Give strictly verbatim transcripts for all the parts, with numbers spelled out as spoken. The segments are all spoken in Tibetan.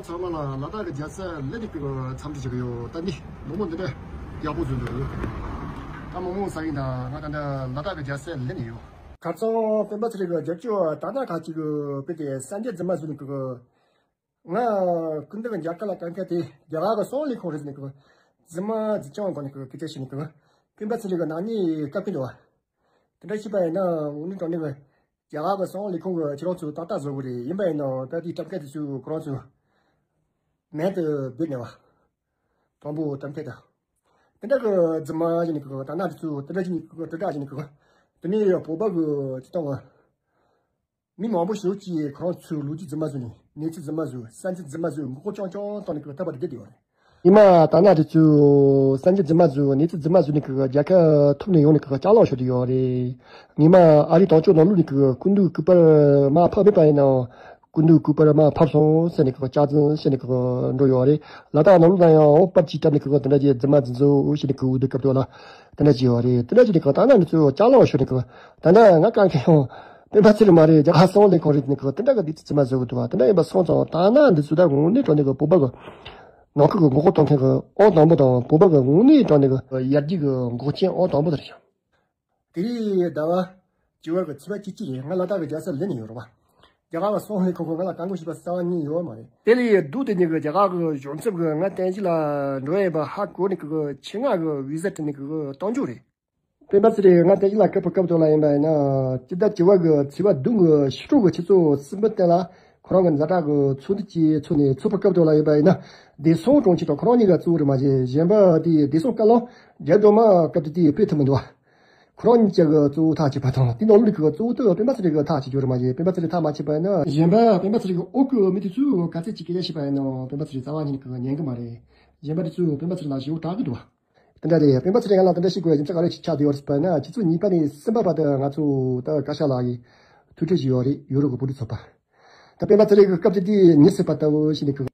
ཚང་མ་ལ་ལ་དྭགས་ཀྱི་རྒྱལ་ས་ལི་ནས་ཀྱི་འཚམས་འདྲི་ཞུ་གི་ཡོད། ད་འདི་ལོ་ངོ་འདི་འདྲ་ཡག་པོ་བཟོས་འདུག་ད་མོག་མོག་ཟ་གི་ཡིན། ད་ང་ད་ལྟ་ལ་དྭགས་ཀྱི་རྒྱལ་ས་ལི་ནས་ཡོད། ཁ་སང་སྤེན་པ་ཚེ་རིང་གི་རྒྱབ་སྐྱོར་དར་ནག་ཁ་ཅིག་གི་དཔེ་དེ་གསར་འགྱུར་རྫུན་མ་བཟོས་ནས་ཀྱི། ང་སྐུ་མདུན་རྒྱ་གར་ལ་བཀའ་འཁེལ་དེ་རྒྱ་གར་གྱི་གསང་བ་ལས་ཁུངས་རེད་ཟེར་ནས་ཀྱི། རྫུན་མ་རྫུན་རྐྱང་སྒང་ནས་ཀྱི་སྐད་ཆ་བཤད་ནས་ཀྱི། སྤེན་པ་ཚེ་རིང་གི་ནག་ཉེས་བཀབ་ཀྱི་འདུག་བ། དེ་འདྲ་བྱས་པ་ཡིན་ན་དངོས་གནས་དྲང་གནས་ཀྱི་རྒྱ་གར་གྱི་གསང་བ་ལས་ཁུངས་ཀྱི་ཁྱེད་རང་ཚོ་ཏག་ཏག་བཟོ་དགོས་རེད། ཡིན་པ་ཡིན་ནའང་ད་ལྟའི་གྲབས་མཁན་དེ་ཚོས་ཁོ་རང་ཚོའི་མིང་དེ་བརྗོད་ནས་བ། དང་པོ་གྲབས་མཁན་དེ། དེ་འདྲ་གི་རྫུན་མ་བྱས་ནས་ཀྱི་དར་ནག་དེ་ཚོ་དེ་འདྲ་བྱས་ནས་ཀྱི་དྲིལ་བསྒྲགས་བྱས་ནས་ཀྱི། དེ་ནས་བོད་པ་གི་སྤྱི་བཏང་གི་མི་མང་པོ་ཞིག་གིས་ཁོ་རང་ཚོའི་ལོ་རྒྱུས་རྫུན་མ་བཟོས་ནས། གནས་ཚུལ་རྫུན་མ་བཟོས། ས་འཛིན་རྫུན་མ་བཟོས། མགོ་སྐོར་རྐྱང་རྐྱང་བཏང་ནས་ཀྱི་ཐར་པ་དེ་བསྡད་ཡོད་རེད། ཉི་མ་དར་ནག་དེ་ཚོས་ས་འཛིན་རྫུན་མ་བཟོས། གནས་ཚུལ་རྫུན་མ་བཟོས་ནས་ཀྱི་རྒྱལ་ཁབ་ཐོབ་ནས་ཡོང་ནས་ཀྱི་ལྕགས་ལམ་ཞུ་བསྡད་ཡོད་རེད། ཉི་མ་ཨ་རིའི་དོན་གཅོད་ནང་ལོགས་ནས་ཀྱི་སྐུ་མདུན་སྐུ་པར་མར་ཕབ་མེད་པ་ཡིན་ནའང་། སྐུ་མདུན་སྐུ་པར་མར་ཕབ་སོང་ཟེར་ནས་ཀྱི་སྐྱག་རྫུན་བཤད་ནས་ཀྱི་འགྲོ་ཡོད་རེད། ལ་དྭགས་ནང་ལོགས་ན་ཡང་འོ་པར་ཅིག་བཀྲམ་ནས་ཀྱི་དེ་འདྲ་ཅིག་རྫུན་མ་རྫུན་བཟོ་བཤད་ནས་ཀྱི་འུ་དུ་སྐབས་དུ་ལ་དེ་འདྲ་ཅིག་ཡོད་རེད། དེ་འདྲ་ཅིག་ནས་ཀྱི་དར་ནག་དེ་ཚོས་ལྕགས་ལམ་ཞུ་ནས་ཀྱི། ད་ནི་ང་གང་ག་ཡང་སྤེན་པ་ཚེ་རིང་མ་རེད། རྒྱ་གར་གསང་བ་ལས་ཁུངས་རེད་ནས་ཀྱི་དེ་འདྲ་གི་དུས་ཚོད་རྫུན་མ་བཟོ་གི་འདུག་བ། དེ་འདྲ་ཡིན་པ་སོང་ཙང་དར་ནག་འདི་ཚོ་ད་དངོས་གནས་དྲང་གནས་ཀྱི་བོད་པ་གི་ནང་ཁུལ་གྱི་མགོ་སྐོར་གཏོང་མཁན་གྱི་ཨང་དང་པོ་དང་། བོད་པ་གི་དངོས་གནས་དྲང་གནས་ཀྱི་ཡར་རྒྱས་ཀྱི་འགོག་རྐྱེན་ཨང་དང་པོ་དེ་རེད་ཤག་དེ་རིང་ཟླ་བ་བཅུ་པ་གི་ཚེས་པ་བཅུ་གཅིག་རེད། ང་ལ་དྭགས་ཀྱི་རྒྱལ་ས་ལི་ནས་ཡོད་རེད་བ། རྒྱ་གར་གྱི་གསང་བ་ལས་ཁུངས་ཀྱིས་ང་ལ་བཀའ་འགུག་ཞུས་པ་རྩ་བ་ཉིད་ཡོད་མ་རེད། དེ་ལས་སྡུག་དེ་ཉིད་ཀྱི་རྒྱ་གར་གྱི་གཞུང་ཚབ་ཀྱིས་ང་བསྟན་བཞུགས་ལ་འགྲོ་ཡས་པ་ཧ་གོ་ནས་ཀྱི་ཆེད་མངགས་ཀྱི་བི་ཟ་སྤྲད་ནས་ཀྱི་གཏོང་རྒྱུ་རེད། སྤེན་པ་ཚེ་རིང་ང་བསྟན་བཞུགས་ལ་སྐབས་སྐབས་ཐོག་ལ་ཡིན་པ་ཡིན་ན། སྤྱི་ཟླ་བཅུ་པ་གི་ཚེས་པ་བདུན་གི་ཕྱི་དྲོ་གི་ཆུ་ཚོད་གསུམ་པའི་སྟེང་ལ་ཁོ་རང་གི་ཛ་དྲག་གི་ཚོགས་འདུ་ཅིག་ཚོགས་ནས་ཚོགས་པའི་སྐབས་ཐོག་ལ་ཡིན་པ་ཡིན་ན། བདེ་སྲུང་དྲུང་ཆེ་དང་ཁོ་རང་གཉིས་ཀ་གཙོ་བོ་རེད་མ་གཞི། གཞན་པ་དེ་བདེ་སྲུང་བཀའ་བློན་རྒྱ་སྒྲོལ་མ་སྐབས་དེ་དུས་ཕེབས་ཐུབ་མི་འདུག་བ། ཁོ་རང་གཉིས་ཀྱི་གཙོ་བོ་ཐག་གཅོད་པ་དང་། དེ་ནང་ལོགས་ཀྱི་གཙོ་བོ་དེ་སྤེན་པ་ཚེ་རིང་གིས་ཐག་གཅོད་རྒྱུ་རེད་མ་གཞི། སྤེན་པ་ཚེ་རིང་ཐག་མ་ཆོད་པ་ཡིན་ན། གཞན་པ་སྤེན་པ་ཚེ་རིང་གི་འོག་གི་མི་དེ་ཚོས་ག་ཚད་ཅིག་སྐད་ཆ་བཤད་པ་ཡིན་ནའང་སྤེན་པ་ཚེ་རིང་རྩ་བ་ཉིད་ནས་ཉན་གི་མ་རེད། གཞན་པ་དེ་ཚོས་སྤེན་པ་ཚེ་རིང་ལ་ཞེ་པོ་དྲག་གི་འདུག་བ། དེ་འདྲ་རེད། སྤེན་པ་ཚེ་རིང་ང་ལ་དེ་འདྲ་བཤད་དགོས་རྒྱུ་མཚན་ག་རེ་ཆགས་བསྡད་ཡོད་རེད་ཟེར་བ་ན། ཆུ་ཚོད་གཉིས་པ་ནས་གསུམ་པ་བར་དུ་ང་ཚོ་ད་བཀའ་ཤག་ལ་ཡི་ཐུག་འཕྲད་ཞུས་ཡོད་རེད། ཡུ་རོབ་ཀྱི་བོད་རིགས་ཚོགས་པ། ད་སྤེན་པ་ཚེ་རིང་གི་སྐབས་དེ་དུས་ཉི་ཤུ་པ་ལྟ་བུ་ཞིག་ནས་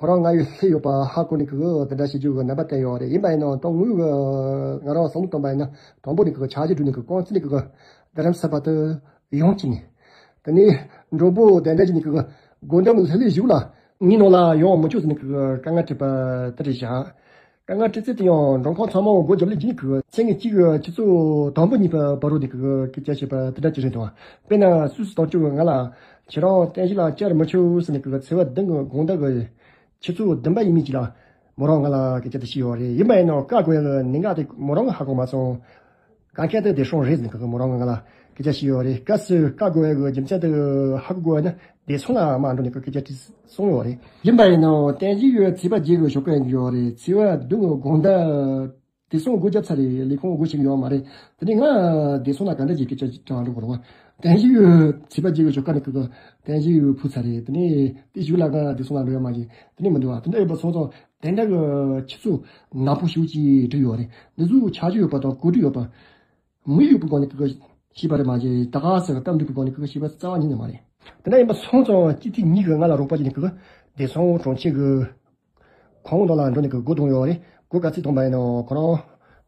ཁོ་རང་ང་ཡི་སླེབས་ཡོད་པ་ཧ་གོ་ནས་ཀྱི་དེ་འདྲ་བྱེད་རྒྱུ་གི་རྣམ་པ་བསྟན་ཡོད་རེད། ཡིན་པ་ཡིན་ནའང་ད་དངོས་ཡོད་ང་རང་བསམ་བློ་བཏང་པ་ཡིན་ན། དང་པོ་ནས་ཀྱི་འཆར་གཞི་བསྒྲིགས་ནས་ཀྱི་རྐང་རྩེད་ནས་ཀྱི་རྡ་རམ་ས་ལ་བར་དུ་ཡོང་བྱས་ནས། དེ་ནས་མགྲོན་པོ་གདན་འདྲེན་བྱས་ནས་ཀྱི་སྒོ་འགྲམ་ལྷོད་ལྷོད་བཞུགས་ལ། ངའི་ནང་ལ་ཡོང་མི་ཆོག་ཟེར་ནས་ཀྱི་དཀའ་ངལ་སྤྲད་པ་དེ་རེད་བཞག་དཀའ་ངལ་སྤྲད་ཚད་དེ་ཡང་མགྲོན་ཁང་ཚང་མ་སྒོ་རྒྱབ་ལེབ་བྱས་ནས་ཀྱི་ཚེས་ཉེར་གཅིག་གི་ཆུ་ཚོད་དང་པོ་གཉིས་པ་བར་དུ་ནས་ཀྱི་སྐད་ཆ་བཤད་པ་དེ་འདྲ་ཅིག་རེད་འདུག་དཔེར་ན་སུད་སི་དོན་གཅོད་ཀྱིས་ང་ལ་ཁྱེད་རང་བསྟན་བཞུགས་ལ་བཅར་མི་ཆོག་ཟེར་ནས་ཀྱི་ཚེས་པ་བདུན་གི་དགོང་དག་གི་ཆུ་ཚོད་བདུན་པ་ཡས་མས་ཅིག་ལ་མོ་རང་ང་ལ་སྐད་ཆ་དེ་བཤད་ཡོད་རེད། ཡིན་པ་ཡིན་ནའང་བཀག་དགོས་ཡག་གི་གནད་འགག་དེ་མོ་རང་ཧ་གོ་མ་སོང་། གང་གལ་ཏེ་བདེ་སྲུང་རེད་ཟེར་ནས་ཀྱི་མོ་རང་ང་ལ་སྐད་ཆ་བཤད་ཡོད་རེད། སྐབས་སུ་བཀག་དགོས་ཡག་གི་རྒྱུ་མཚན་དེ་ཧ་གོ་དགོས་ན་བདེ་སྲུང་ལ་མར་འགྲོ་ནས་ཀྱི་སྐད་ཆ་དེ་གསུངས་ཡོད་རེད། ཡིན་པ་ཡིན་ནའང་བསྟན་བཞུགས་ཚེས་པ་བརྒྱད་གི་ཞོགས་ཀ་ཡིན་གྱི་ཡོད་རེད། ཚེས་པ་བདུན་གི་དགོང་དག་བདེ་སྲུང་སྒོ་བརྒྱབ་ཚར་རེད། ལས་ཁུངས་སྒོ་ཕྱེ་གི་ཡོད་མ་རེད། དེ་ནས་ང་བདེ་སྲུང་ལ་ག་འདྲ་ཅིག་སྐད་ཆ་དྲང་འགྲོ་དགོས་རེད་བ། བསྟན་བཞུགས་ཚེས་པ་བརྒྱད་གི་ཞོགས་ཀ་ནས་ཀྱི་བསྟན་བཞུགས་ཕུལ་ཚར་རེད། དེ་ནས་དེ་གཞུག་ལ་ང་བདེ་སྲུང་ལ་འགྲོ་ཡ་མ་རེད། དེ་ནས་མི་འདུག་བ། དེ་འདྲ་ཡིན་པ་སོང་ཙང་དེ་འདྲ་གི་ཆུ་ཚོད་ནག་པོ་ཞེ་པོ་ཅིག་བསྒྲིགས་ཡོད་རེད། འདི་ཚོ་འཆར་གཞི་ཡོད་པ་དང་གོ་སྒྲིག་ཡོད་པ། མི་ཡོད་པའི་སྒང་ནས་ཀྱི་ཤེས་པ་རེད་མ་གཞི། ད་ག་ཟེར་སྟབས་འགྲིག་པའི་སྒང་ནས་ཀྱི་ཤེས་པ་རྩ་བ་ཉིད་ནས་མ་རེད། དེ་འདྲ་ཡིན་པ་སོང་ཙང་སྤྱི་འཐུས་གཉིས་ཀྱིས་ང་ལ་རོགས་པ་བྱས་ནས་ཀྱི་བདེ་སྲུང་དྲུང་ཆེ་གི་ཁང་པ་ནང་ལ་འགྲོ་ནས་ཀྱི་སྒོ་བརྡུངས་ཡོད་རེད། སྒོ་ག་ཚོད་བརྡུངས་པ་ཡིན་ནའང་ཁོ་རང་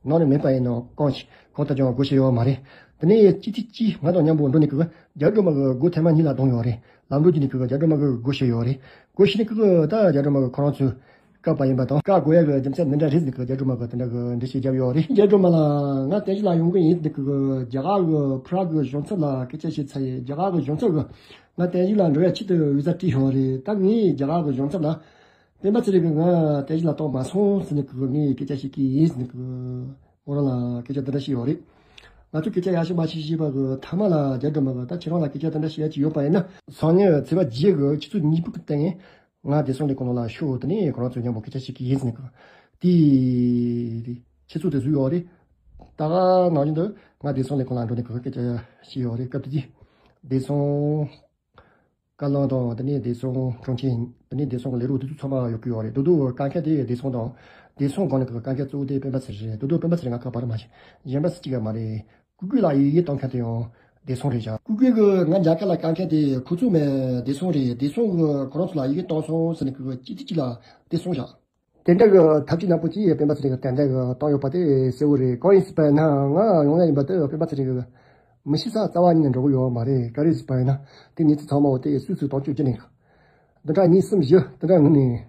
ནང་ནས་མེད་པ་ཡིན་ནའང་གང་ཞིག་གང་ལྟར་ཀྱང་སྒོ་ཕྱེ་ཡོད་མ་རེད། དེ་ནས་སྤྱི་འཐུས་གཅིག་ང་དང་མཉམ་པོ་འགྲོ་ནས་ཀྱི་རྒྱ་སྒྲོལ་མ་གི་སྒོ་ཐེངས་མ་གཉིས་ལ་བརྡུངས་ཡོད་རེད། ལམ་འགྲོ་བྱས་ནས་ཀྱི་རྒྱ་སྒྲོལ་མ་གི་སྒོ་ཕྱེ་ཡོད་རེད། སྒོ་ཕྱེ་ནས་ཀྱི་ད་རྒྱ་སྒྲོལ་མ་གི་ཁོ་རང་ཚོས་བཀག་པ་ཡིན་པ་དང་། བཀག་དགོས་ཡག་གི་རྒྱུ་མཚན་འདི་འདྲ་རེད་ཟེར་ནས་ཀྱི་རྒྱ་སྒྲོལ་མ་གིས་དེ་འདྲ་གི་འགྲེལ་བཤད་བརྒྱབ་ཡོད་རེད། རྒྱ་སྒྲོལ་མ་ལགས། ང་བསྟན་བཞུགས་ལ་ཡོང་གི་ཡིན་ཟེར་ནས་ཀྱི་རྒྱ་གར་གྱི་པྲག་གི་གཞུང་ཚབ་ལ་སྐད་ཆ་བཤད་ཚར་ཡིན། རྒྱ་གར་གྱི་གཞུང་ཚབ་ཀྱིས་ང་བསྟན་བཞུགས་ལ་འགྲོ་ཡག་ཆེད་དུ་བི་ཟ་སྤྲད་ཡོད་རེད། ད་ངས་རྒྱ་གར་གྱི་གཞུང་ཚབ་ལ་སྤེན་པ་ཚེ་རིང་གིས་ང་བསྟན་བཞུགས་ལ་གཏོང་མ་སོང་ཟེར་ནས་ཀྱི་ངས་སྐད་ཆ་བཤད་ཀྱི་ཡིན་ཟེར་ནས་ཀྱི་མོ་རང་ལ་སྐད་ཆ་འདི་འདྲ་བཤད་ཡོད་རེད། ང་ཚོས་སྐད་ཆ་ཡར་ཞུ་མར་ཞུ་བྱས་པ་གི་མཐའ་མ་ལ་རྒྱ་སྒྲོལ་མ་གིས་ད་ཁྱེད་རང་ལ་སྐད་ཆ་དེ་འདྲ་བཤད་ཡག་ཅིག་ཡོད་པ་ཡིན་ན། སང་ཉིན་ཚེས་པ་བརྒྱད་གི་ཆུ་ཚོད་གཉིས་པའི་སྟེང་ང་བདེ་སྲུང་ལས་ཁུངས་ནང་ལ་ཤོག་དེ་ནས་ཁོ་རང་ཚོ་མཉམ་པོ་སྐད་ཆ་བཤད་ཀྱི་ཡིན་ཟེར་ནས་ཀྱི་དེ་ཆུ་ཚོད་དེ་བཟོས་ཡོད་རེད། ད་ག་ནང་བཞིན་དུ་ང་བདེ་སྲུང་ལས་ཁུངས་ལ་འགྲོ་ནས་ཀྱི་སྐད་ཆ་བཤད་ཡོད་རེད། སྐབས་དེ་དུས་བདེ་སྲུང་བཀའ་བློན་དང་དེ་ནས་བདེ་སྲུང་དྲུང་ཆེ། དེ་ནས་བདེ་སྲུང་གི་ལས་རོགས་དེ་ཚོ་ཚང་མ་ཡོད་ཀྱི་ཡོད་རེད། དེ་དུས་བཀག་མཁན་དེ་བདེ་སྲུང་དང་། བདེ་སྲུང་སྒང་ནས་ཀྱི་བཀག་མཁན་གཙོ་བོ་དེ་སྤེན་པ་ཚེ་རིང་རེད། དེ་དུས་སྤེན་པ་ཚེ་རིང་ང་བཀག་པ་རེད་མ་གཞི། གཞན་པ་སུ་གཅིག་ཡང་མ་རེད། ཀུ་ཀུ་ལ་ཡི་གེ་གཏོང་མཁན་དེ་ཡང་བདེ་སྲུང་རེད་བཞག་ཀུ་ཀུ་གིས་ང་རྒྱ་གར་ལ་བཀག་མཁན་དེ་ཁོ་ཚོ་མིན་བདེ་སྲུང་རེད། བདེ་སྲུང་གིས་ཁོ་རང་ཚོ་ལ་ཡི་གེ་གཏོང་སོང་ཟེར་ནས་ཀྱི་སྤྱི་འཐུས་གཅིག་ལ་བདེ་སྲུང་བཞག་དེ་འདྲ་གི་ཐབས་ཇུས་ནག་པོ་ཅིག་སྤེན་པ་ཚེ་རིང་གིས་ཏན་ཏན་གི་བཏང་ཡོད་པ་དེ་གསལ་བོ་རེད། གང་ཡིན་ཟེར་བ་ཡིན་ན་ང་ཡོང་ཡ་ཡིན་པ་དེ་སྤེན་པ་ཚེ་རིང་གིས་མི་ཤེས་ས་རྩ་བ་ཉིད་ནས་འགྲོ་གི་ཡོད་མ་རེད། ག་རེ་ཟེར་བ་ཡིན་ན་དེ་གནས་ཚུལ་ཚང་མ་འོ་དེ་སུད་སི་དོན་གཅོད་བརྒྱུད་ནས། འདི་འདྲ་གཉིས་གསུམ་བཞི་དེ་འདྲ་ངུ་ནས།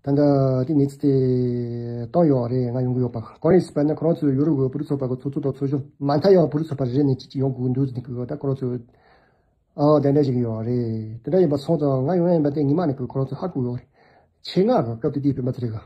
ད་ལྟ་དེ་གནས་ཚུལ་དེ་བཏང་ཡོད་རེད། ང་ཡོང་གི་ཡོད་པ། གང་རེད་ཟེར་བ་ན་ཁོ་རང་ཚོས་ཡོ་རོབ་ཀྱི་བོད་རིགས་ཚོགས་པ་གི་ཚོགས་གཙོ་དང་ཚོགས་གཞོན་མ་མཐའ་ཡང་བོད་རིགས་ཚོགས་པ་རེ་ནས་ཅིག་ཅིག་ཡོང་དགོས་འདུག་ཟེར་ནས་གི་ད་ཁོ་རང་ཚོས་ཨ་དེ་འདྲ་ཞིག་ཡོད་རེད། དེ་འདྲ་ཡིན་པ་སོང་ཙང་ང་ཡོང་ཡ་ཡིན་པ་དེ་ཉི་མ་ནས་གི་ཁོ་རང་ཚོས་ཧ་གོ་ཡོད་རེད། ཆེད་མངགས་གི་སྐབས་དེ་དེའི་བོད་པ་ཚོ་རེ་གི་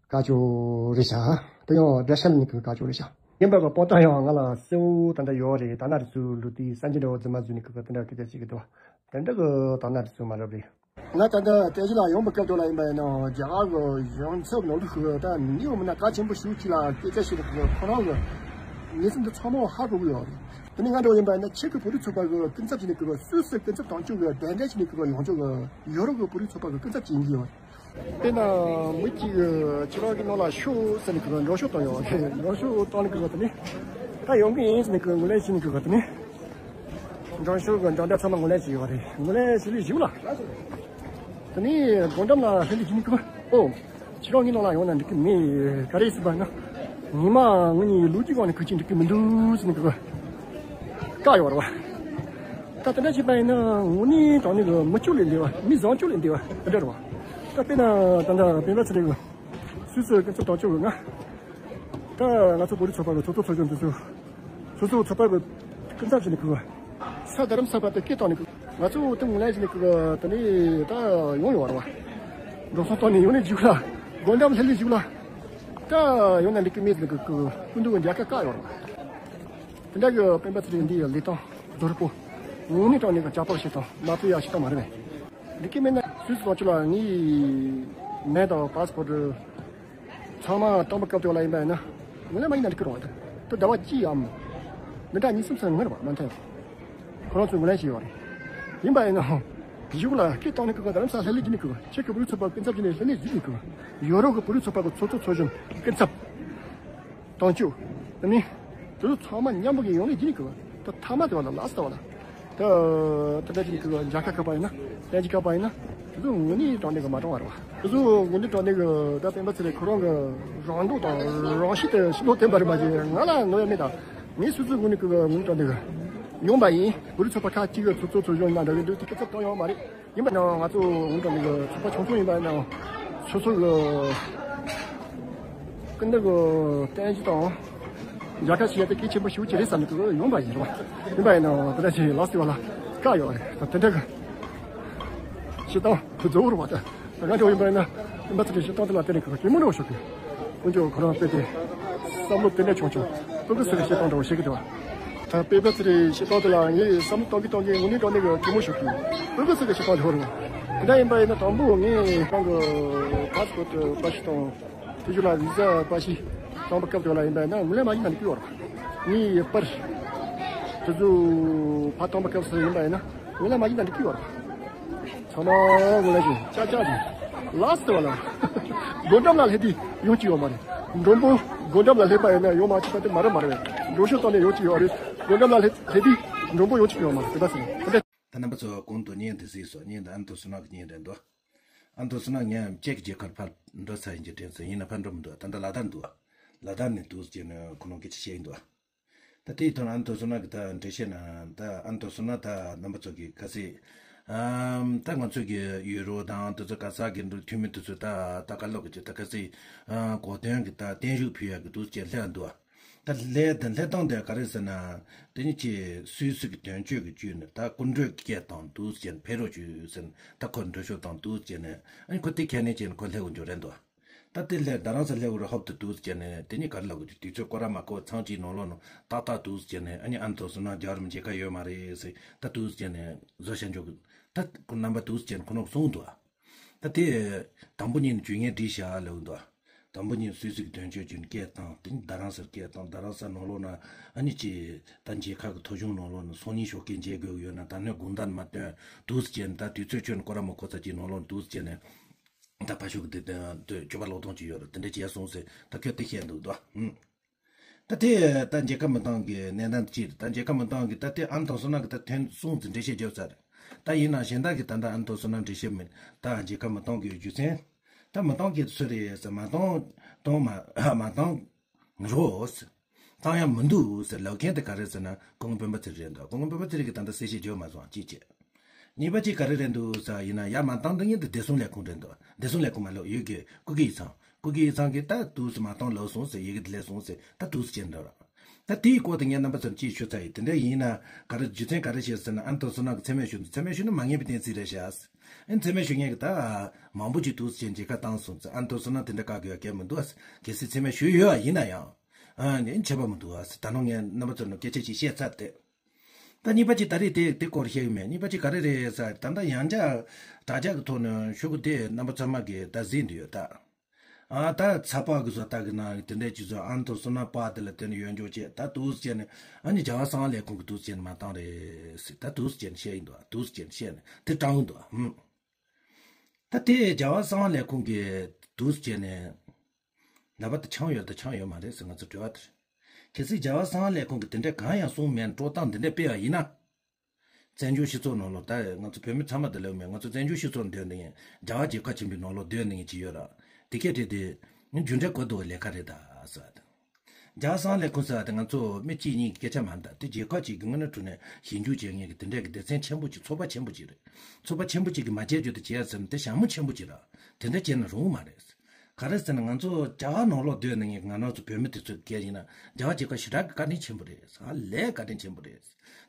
བཀའ་ཆོས་རེད་ཤག་དེ་ཡང་དགྲ་ཤ་ལ་ནས་གི་བཀའ་ཆོས་རེད་ཤག་ཡིན་པ་གི་པོ་ཏ་ཡང་ང་ལ་གསལ་བོ་ད་ལྟ་ཡོད་རེད། ད་ན་རི་ཚོའི་ལུགས་དེ་སངས་རྒྱས་འདྲ་བོ་རྫུན་མ་བཟོས་ནས་གི་དེ་འདྲ་སྐད་ཆ་བཤད་གི་འདུག་བ། དེ་འདྲ་གི་ད་ན་རི་ཚོ་མ་རབས་རེད། ང་ད་ལྟ་བསྟན་བཅོས་ལ་ཡོང་པའི་སྐབས་དེ་ལ་ཡིན་པ་ཡིན་ན་རྒྱ་གར་གི་གཞུང་ཚབ་ནང་དུ་ཞུགས་ད་ནི་འོ་མིན་ན་གལ་ཆེན་པོ་ཞིག་ཅིག་ལ་སྐད་ཆ་བཤད་ནས་ཁོ་རང་གི་གནས་ཚུལ་འདི་ཚང་མ་ཧ་གོ་གི་ཡོད་རེད། དེ་ནི་ང་འདྲ་བོ་ཡིན་པ་ཡིན་ན་ཕྱི་གི་བོད་རིགས་ཚོགས་པ་གི་སྐུ་ཚབ་ཅིག་ནས་གི་སུད་སི་སྐུ་ཚབ་དང་ཆུང་གི་གདན་འདྲེན་ཅིག་ནས་གི་ཡོང་ཆོག་གི་ཡོ་རོབ་གི་བོད་རིགས་ཚོགས་པ་གི་སྐུ་ཚབ་ཅིག་ཡིན་གི་ཡོད་རེད། དཔེར་ན་མི་གཅིག་གི་ཁྱེད་རང་གི་ནང་ལ་ཤོག་ཟེར་ནས་གི་མགྲོན་ཤོག་བཏང་ཡོད་རེད། མགྲོན་ཤོག་བཏང་ནས་གི་དེ་ནི་ད་ཡོང་གི་ཡིན་ཟེར་ནས་གི་ངོས་ལེན་བྱས་ནས་གི་དེ་ནི། མགྲོན་ཤོག་གི་འདྲ་འདྲ་ཚང་མ་ངོས་ལེན་བྱས་ཡོད་རེད། ངོས་ལེན་བྱས་ལས་གཞུག་ལ། དེ་ནས་སྒོ་འགྲམ་ལ་ཕེབས་ནས་ཁྱེད་གཉིས་ཀྱིས་ཨོ། ཁྱེད་རང་ངའི་ནང་ལ་ཡོང་ན་འགྲིག་གི་མེད། ག་རེ་ཟེར་བ་ན། ཉི་མ་ངུ་ནས་ལོ་གཅིག་གོང་ནས་ཁུར་གྱིས་འགྲིག་གི་མི་འདུག་ཟེར་ནས་གི་བཀག་ཡོད་རེད་བ། ད་དེ་འདྲ་བྱས་པ་ཡིན་ན་དངོས་གནས་དྲང་གནས་གི་མི་སྤྱོད་ལས་འདས་པ་མི་བཟང་སྤྱོད་ལས་འདས་པ་དེ་འདྲ་རེད་བ། ད་དཔེར་ན་ད་ལྟ་སྤེན་པ་ཚེ་རིང་གི་སུད་སི་སྐུ་ཚབ་དང་ཆུང་གི་ང་། ད་ང་ཚོ་བོད་རིགས་ཚོགས་པ་གི་ཚོགས་གཙོ་ཚོགས་གཞོན་དེ་ཚོ། སོ་སོའི་ཚོགས་པ་གི་སྐུ་ཚབ་བྱས་ནས་ཁུར་བ། ས་རྡ་རམ་ས་བར་དུ་སྐད་བཏང་ནས་ཁུར། ང་ཚོ་དེ་ངོས་ལེན་བྱས་ནས་ཁུར་བ་དེ་ནས་ད་ཡོང་ཡོད་རེད་བ། འགྲོ་སོང་བཏང་ནས་ཡོང་ནས་གཞུག་ལ། སྒོ་འགྲམ་སླེབས་ལས་གཞུག་ལ། ད་ཡོང་ན་འགྲིག་གི་མེད་ཟེར་ནས་ཁུར་ཁུར་སྐུ་མདུན་གྱི་མཇལ་ཁ་བཀག་ཡོད་རེད་བ། དེ་འདྲ་གི་སྤེན་པ་ཚེ་རིང་འདི་ཡི་ལས་སྟངས་རྡོ་རི་པོ། དངོས་གནས་དྲང་གནས་ཀྱི་ཇག་པ་བྱེད་སྟངས་མ་བུ་ཡ་བྱེད་སྟངས་མ་རེད་པས། འགྲིག་གི་མེད་ན་སུད་སི་གཙོ་བྱས་ལ་ངའི་མིང་དང་པ་སི་པོར་ཊི། ཚང་མ་སྟོན་པ་སྐབས་དེ་ལ་ཡིན་པ་ཡིན་ན། ངོས་ལེན་མ་ཡིན་ན་འགྲིག་གི་རེད་བ། དེ་ཟླ་བ་གཅིག་ཡམ། འདི་འདྲ་གཉིས་གསུམ་ཙམ་སྔོན་རེད་བ་མ་མཐའ་ཡང་། ཁོ་རང་ཚོས་ངོས་ལེན་བྱས་ཡོད་རེད། ཡིན་པ་ཡིན་ན། གཞུག་ལ་སྐད་བཏང་ནས་ཁོ་རྡ་རམ་ས་ལ་ལྷན་ལས་བྱས་ནས་ཁོ་ཕྱི་གི་བོད་རིགས་ཚོགས་པ་སྐུ་ཚབ་བྱས་ནས་ལྷན་ལས་བྱས་ནས་ཁོ་ཡོ་རོབ་ཀྱི་བོད་རིགས་ཚོགས་པ་གི་ཚོགས་གཙོ་ཚོགས་གཞོན་སྐུ་ཚབ་དང་ཆོས་དེ་ནི་དེ་ཚོ་ཚང་མ་མཉམ་པོ་གི་ཡོང་ནས་བྱས་ནས་ཁོ་ད་མཐའ་མ་དེ་བ་ལ་ལ་སི་ཊི་བ་ལ། ད་ད་ལྟ་ཅིག་གི་མཇལ་ཁ་ཁ་པ་ཡིན་ན། ལན་ཅིག་ཁ་པ་ཡིན་ན། དེ་ཚོ་དངོས་གནས་དྲང་གནས་གི་མ་དྲང་བ་རེད་བ། དེ་ཚོ་དངོས་གནས་དྲང་གནས་གི་ད་སྤེན་པ་ཚེ་རིང་ཁོ་རང་གི་རང་འདོད་དང་རང་གཤིས་དེ་ཕྱི་ལོགས་བསྟན་པ་རེད་མ་གཞི་ང་ལ་ནོར་ཡ་མེད་ད། ངས་སོ་སོའི་ངོས་ནས་གི་དངོས་གནས་དྲང་གནས་གི་ཡོང་པ་ཡིན། བོད་རིགས་ཚོགས་པ་ཁག་ཅིག་གི་ཚོགས་གཙོ་ཚོགས་གཞོན་ཡིན་ན་འདྲ་གི་འདུག་དེ་སྐད་ཆ་བཏང་ཡོང་བ་མ་རེད། ཡིན་པ་ན་ང་ཚོ་དངོས་གནས་དྲང་གནས་གི་ཚོགས་པ་ཆུང་ཆུང་ཡིན་པ་ཡིན་ནའང་སོ་སོ་གི་ཀུན་ཏུ་གི་བསྟན་གཞི་དང་། རྒྱལ་ཁ་ཞིག་ཡ་དེ་གལ་ཆེན་པོ་ཞེ་པོ་ཅིག་རེད་བསམ་ནས་ཀྱི་ཡོང་པ་ཡིན་རེད་བ། ཡིན་པ་ཡིན་ནའང་དེ་འདྲ་ཞིག་ལགས་སེ་བ་ལ་བཀག་ཡོད་རེད། ད་དེ་འདྲ་གི་བྱེད་སྟངས་དེ་རྫོགས་རེད་བ། ད་ང་ཚོ་ཡིན་པ་ཡིན་ན་ཡིན་པ་ཚོ་གི་བྱེད་སྟངས་དེ་ལ་བརྟེན་ནས་ཀྱི་གད་མོ་ནས་ཤོར་གི། དཀོན་མཆོག་ཁོ་རང་དཔེ་དེ་བསམ་བློ་དེ་འདྲ་ཆུང་ཆུང་ཕྲུ་གུ་ཚོ་གི་བྱེད་སྟངས་འདྲ་བོ་ཤེས་ཀྱི་འདུག་བ། ད་དཔེ་པ་ཚོ་རེ་བྱེད་སྟངས་དེ་ལ་ངས་བསམ་བློ་གཏོང་གི་གཏོང་གི་དངོས་གནས་དྲང་གནས་ཀྱི་གད་མོ་ཤོར་གི། ཕྲུ་གུ་ཚོ་གི་བྱེད་སྟངས་དེ་ཧོ་རུ་བ། དེ་འདྲ་ཡིན་པ་ཡིན་ན་དང་པོ་ངས་ཁོང་གི་པ་སི་པོར་ཊི་པ་ཤི་དང་། དེ་ཚོ་ལ་བི་ཟ་པ་ཤི་བཏང་པ་སྐབས་དེ་ལ་ཡིན་པ་ཡིན་ན་ངོས་ལེན་མ་བྱས་ན་འགྲིག་གི་ཡོད་རེད། ངའི་པར་དེ་ཚོ་ཕར་བཏང་པ་སྐབས་སུ་ཡིན་པ་ཡིན་ན་ངོས་ལེན་མ་བྱས་ན་འགྲིག་གི་ཡོད་རེད། ཚང་མ་ངོས་ལེན་བྱས་ཅག་ཅག་ཅིག་ལགས་སོ་བ་ལ། སྒོ་འགྲམ་ལ་སླེབས་དུས་ཡོང་གི་ཡོད་མ་རེད། མགྲོན་པོ་སྒོ་འགྲམ་ལ་སླེབས་པ་ཡིན་ན་ཡོང་མ་ཆོག་པ་དེ་མ་རེད་མ་རེད། འགྲོ་ཤོག་བཏང་ནས་ཡོང་གི་ཡོད་རེད། སྒོ་འགྲམ་ལ་སླེབས་སླེབས་དུས་མགྲོན་པོ་ཡོང་གི་ཡོད་མ་རེད། དེ་འདྲ་ཟེར་ནས་དེ་འདྲ། ད་རྣམ་པ་ཚོ་གོང་དུ་བརྙན་དེ་གཟིགས་སོ། བརྙན་དེ་ཨ་མདོ་སོ་ནག་གི་བརྙན་རེད་འདུག་ཨ་མདོ་སོ་ནག་ངས་ཅེག་རྒྱལ་ཁབ་ཕར་འགྲོ་ཚར་ཡིན་གྱི་དྲན་སོང་། ཡིན་ན་ཕར་འགྲོ་མི་འདུག་ད་ལྟ་ལ་དྭགས་འདུག་ལ་དྭགས་ནས་འདུག་ཟེར་ནས་ཁོ་རང་སྐད་ཆ་བཤད་ཡིན་འདུག་ད་དེའི་དོན་ཨ་མདོ་སོ་ནག་གི་ད་འགྲེལ་བཤད་ན་ད་ཨ་མདོ་སོ་ནག་ད་རྣམ་པ་ཚོ་གི་ག་ཚོད་ཨམ་ད་ང་ཚོ་གི་ཡུ་རོ་དང་དེ་ཚོ་ག་ས་གི་འགྲོ་འཐུས་མི་དེ་ཚོ་ད་ད་ག་ལོག་གི་ད་ག་ཚོད་གོ་དོན་གི་ད་བརྟན་བཞུགས་ཕུལ་ཡག་གི་འདུག་ཅེས་སླེབས་འདུག་ད་ལས་དང་ལྷ་དང་དེ་ག་རེ་ཟེར་ན། དེ་ནི་ཅི་སུད་སི་གི་དོན་གཅོད་ཀྱི་བཅུད་ནི་ད་སྐུ་མགྲོན་སྐད་བཏང་འདུག་ཟེར་ཕེབས་རོགས་བྱོས་ཟེར་ནས་ད་ཁོ་འགྲོ་ཤོག་བཏང་འདུག་ཟེར་ནས། ཨ་ནི་ཁོ་དེ་ཁས་ལེན་བྱས་ནས་ཁོ་སླེབས་འགྲོ་རན་འདུག་ད་དེ་སླེབས་རྡ་རམ་ས་སླེབས་རུ་ཧོབ་ཏུ་འདུག་ཟེར་ནས་དེ་ནི་ག་རེ་ལབ་དགོས་ཀྱི་དུས་ཚོད་སྐོར་ར་མ་གོ་ཚང་གཅིག་ནང་ལོགས་ནང་ཏག་ཏག་འདུག་ཟེར་ནས། ཨ་ནི་ཨ་མདོ་སོ་ནག་རྒྱལ་བ་རིན་པོ་ཆེ་ཁ་ཡོད་མ་རེད་ཟེར་ད་འདུག་ཟེར་ནས་བཟོ་བྱ་འཇོག་གི་ད་ཁོ་རྣམ་པ་འདུག་ཟེར་ནས་ཁོ་ནོར་གསུངས་འདུག་ད་དེ་དང་པོ་ཉིད་ནས་ཇུས་ངན་བསྒྲིགས་བཞག་ལབ་འདུག་དང་པོ་ཉིད་སུད་སི་གི་དོན་གཅོད་ཀྱི་སྐད་བཏང་། དེ་ནི་རྡ་རམ་སར་སྐད་བཏང་། རྡ་རམ་ས་ནང་ལོགས་ན་ཨ་ནི་ཅི་ད་མཇལ་ཁ་གི་ཐོ་གཞུང་ནང་ལོགས་ན་སང་ཉིན་ཞོགས་ཀས་མཇལ་དགོས་ཀྱི་ཡོད་ན་ད་ནི་དགོངས་དག་མ་སྟོན་འདུག་ཟེར་ནས་ད་དུས་ཚོད་ཁྱོན་སྐོར་ར་མ་གོ་ཚར་གཅིག་ནང་ལོགས་འདུག་ཟེར་ནས་ད་ཕ་ཤུལ་གི་དེ་དེ་སྤྱོད་པ་ལོག་སྟངས་ཅིག་ཡོད་རེད། དེ་འདྲ་བྱས་སོང་ཟེར་ད་ཁྱོད་དེ་བཤད་འདུག་དོ། ད་དེ་ད་མཇལ་ཁ་མི་བཏང་གི་གནས་སྟངས་ཅིག་རེད། ད་མཇལ་ཁ་མི་བཏང་གི་ད་དེ་ཨ་མདོ་སོ་ནག་གི་ད་ཐོན་སོང་ཟེར་འགྲེལ་བཤད་བརྒྱབ་ཚར་རེད། ད་ཡིན་ན་གཞན་དག་གི་ད་ད་ཨ་མདོ་སོ་ནག་འགྲེལ་བཤད་མེད། ད་མཇལ་ཁ་མི་གཏོང་གི་རྒྱུ་མཚན། ད་མི་གཏོང་གི་སུ་རེད་ཟེར་མ་གཏོང་གཏོང་མ་མ་གཏོང་རོགས་ཟེར། གཏོང་ཡ་མི་འདུག་ཟེར་ལབ་མཁན་དེ་ག་རེ་ཟེར་ན་སྐུ་ངོ་སྤེན་པ་ཚེ་རིང་རེད་འདུག་སྐུ་ངོ་སྤེན་པ་ཚེ་རིང་གིས་ད་ལྟ་གསལ་བཤད་བརྒྱབ་མ་སོང་། གཅིག་བྱས། གཉིས་པ་གཅིག་ག་རེ་རེད་འདུག་ཟེར་ཡིན་ན། ཡར་མ་བཏང་འདི་ཉིད་དུ་བདེ་སྲུང་ལས་ཁུངས་རེད་འདུག་བདེ་སྲུང་ལས་ཁུངས་མ་ལོག་ཡོད་ཀྱི་སྐུ་སྒེར་ཡིག་ཚང་། སྐུ་སྒེར་ཡིག་ཚང་གིས་ད་དུས་སུ་མ་བཏང་ལོག་སོང་ཟེར། ཡི་གེ་དེ་ལས་སོང་ཟེར། ད་དུས་སུ་བྱས་འདུག་ར། ད་དེའི་སྐོར་དུ་ངས་རྣམ་པ་ཚོར་ཅིག་ཞུ་ཚར་ཡིན། དེ་འདྲ་ཡིན་ན་ག་རེ་རྒྱུ་མཚན་ག་རེ་བཤད་ཟེར་ན། ཨ་ནི་ཐོ་སོ་ན་གི་མཚན་སྨད་ཞུ་འདུག་མཚན་སྨད་ཞུ་ན་མ་ངེས་པའི་གཏན་ཚིགས་རེད་ཤག་ཨ་ནི་མཚན་སྨད་ཞུ་མཁན་གི་ད་མང་པོ་ཅིག་དུས་སུ་བྱས་མཇལ་ཁ་བཏང་སོང་ཟེར། ཨ་ནི་ཐོ་སོ་ན་དེ་འདྲ་བཀག་དགོས་ཡ་གལ་མི་འདུག་གལ་སྲིད་མཚན་སྨད་ཞུ་ཡོད་པ་ཡིན་ན་ཡང་། ཨ་ནི་ཁྱད་པར་མི་འདུག་ཟེར། ད་ནང་ངས་རྣམ་པ་ཚོར་ནང་སྐད་ཆ་ཅིག་བཤད་ཚར་ཏེ། ད་གཉིས་པ་ཅིག་ད་རེས་དེ་དེ་སྐོར་བཤད་གི་མེད། གཉིས་པ་ཅིག་ག་རེ་རེད་ཟེར། ད་ལྟ་ཡང་བསྐྱར་དྲ་རྒྱ་གི་ཐོག་ནས་ཤོག་གུ་དེ་རྣམ་པ་ཚང་མ་གིས་ད་གཟིགས་འདི་ཡོད་ད། ཨ་ད་ཚ་པགས་གི་བཟོ་ལྟ་གི་ནང་དེ་འདྲས་ཅིག་བཟོ། ཨ་ནི་ཐོ་སོ་ན་པགས་དེ་ལ་དེ་ནས་ཡོད་འཇོག་བྱས། ད་དུས་སུ་བྱས་ནས་ཨ་ནི་རྒྱལ་བ་གསང་བ་ལས་ཁུངས་གི་དུས་སུ་བྱས་ནས་མ་བཏང་རེད་ཟེར། ད་དུས་སུ་བྱས་ནས་བཤད་ཡིན་འདུག་དུས་སུ་བྱས་ནས་བཤད་ནས་དེ་དྲང་གི་འདུག་ཧུམ། ད་དེ་རྒྱལ་བ་གསང་བ་ལས་ཁུངས་གི་དུས་སུ་བྱས་ནས། ལབ་པ་དེ་འཆང་ཡོད་ད་འཆང་ཡོད་མ་རེད་ཟེར་ང་ཚོ་དྲི་བ་དེ་རེད། གལ་སྲིད་རྒྱལ་བ་གསང་བ་ལས་ཁུངས་ཀྱིས་དེ་འདྲ་གང་ཡང་གསུངས་མེད་ན། སྤྲོ་སྟངས་འདི་འདྲ་སྤེལ་བ་ཡིན་ན། བཙན་བྱོལ་སྤྱི་ཚོགས་ནང་ལོགས་ད་ང་ཚོ་བོད་མི་ཚང་མ་དེ་ལབ་མེད། ང་ཚོ་བཙན་བྱོལ་སྤྱི་ཚོགས་སྡོད་འདི་ཡིན། རྒྱལ་བ་རྒྱལ་ཁབ་ཆེན་པོའི་ནང་ལོགས་སྡོད་འདི་ཡིན་གྱི་ཡོད་ར། དེ་སྐད་བྲིས་ཏེ། རྒྱུ་འབྲས་གོ་ལྡོག་གི་ལས་ཀ་རེད་ད་ཟེར་བ་དང་། རྒྱལ་བ་གསང་བ་ལས་ཁུངས་ཟེར་བ་དེ་ང་ཚོ་མི་གཅིག་གཉིས་ཀྱི་སྐད་ཆ་མ་རེད་ད། དེ་རྒྱལ་ཁབ་ཅིག་གི་དངོས་གནས་དྲང་གནས་ཞིབ་འཇུག་བྱེད་མཁན་གྱི་དེ་འདྲ་གི་སྡེ་ཚན་ཆེན་པོ་ཅིག་ཚོགས་པ་ཆེན་པོ་ཅིག་རེད། ཚོགས་པ་ཆེན་པོ་ཅིག་གིས་མ་བྱས་རྒྱུ་དེ་བྱས་ཟེར་ན་དེ་ཞྭ་མོ་ཆེན་པོ་ཅིག་ར། དེ་འདྲ་བྱས་ན་རུང་མ་རེད། ག་རེ་ཟེར་ན་ང་ཚོ་རྒྱ་གར་ནང་ལོགས་སྡོད་ནས་ང་རང་ཚོ་བོད་མི་དེ་ཚོ་གལ་ཡིན་ན་རྒྱ་གར་རྒྱལ་ཁབ་ཞེ་དྲག་གི་བཀའ་དྲིན་ཆེན་པོ་རེད། ཧ་ལས་བཀའ་དྲིན་ཆེན་པོ་རེད།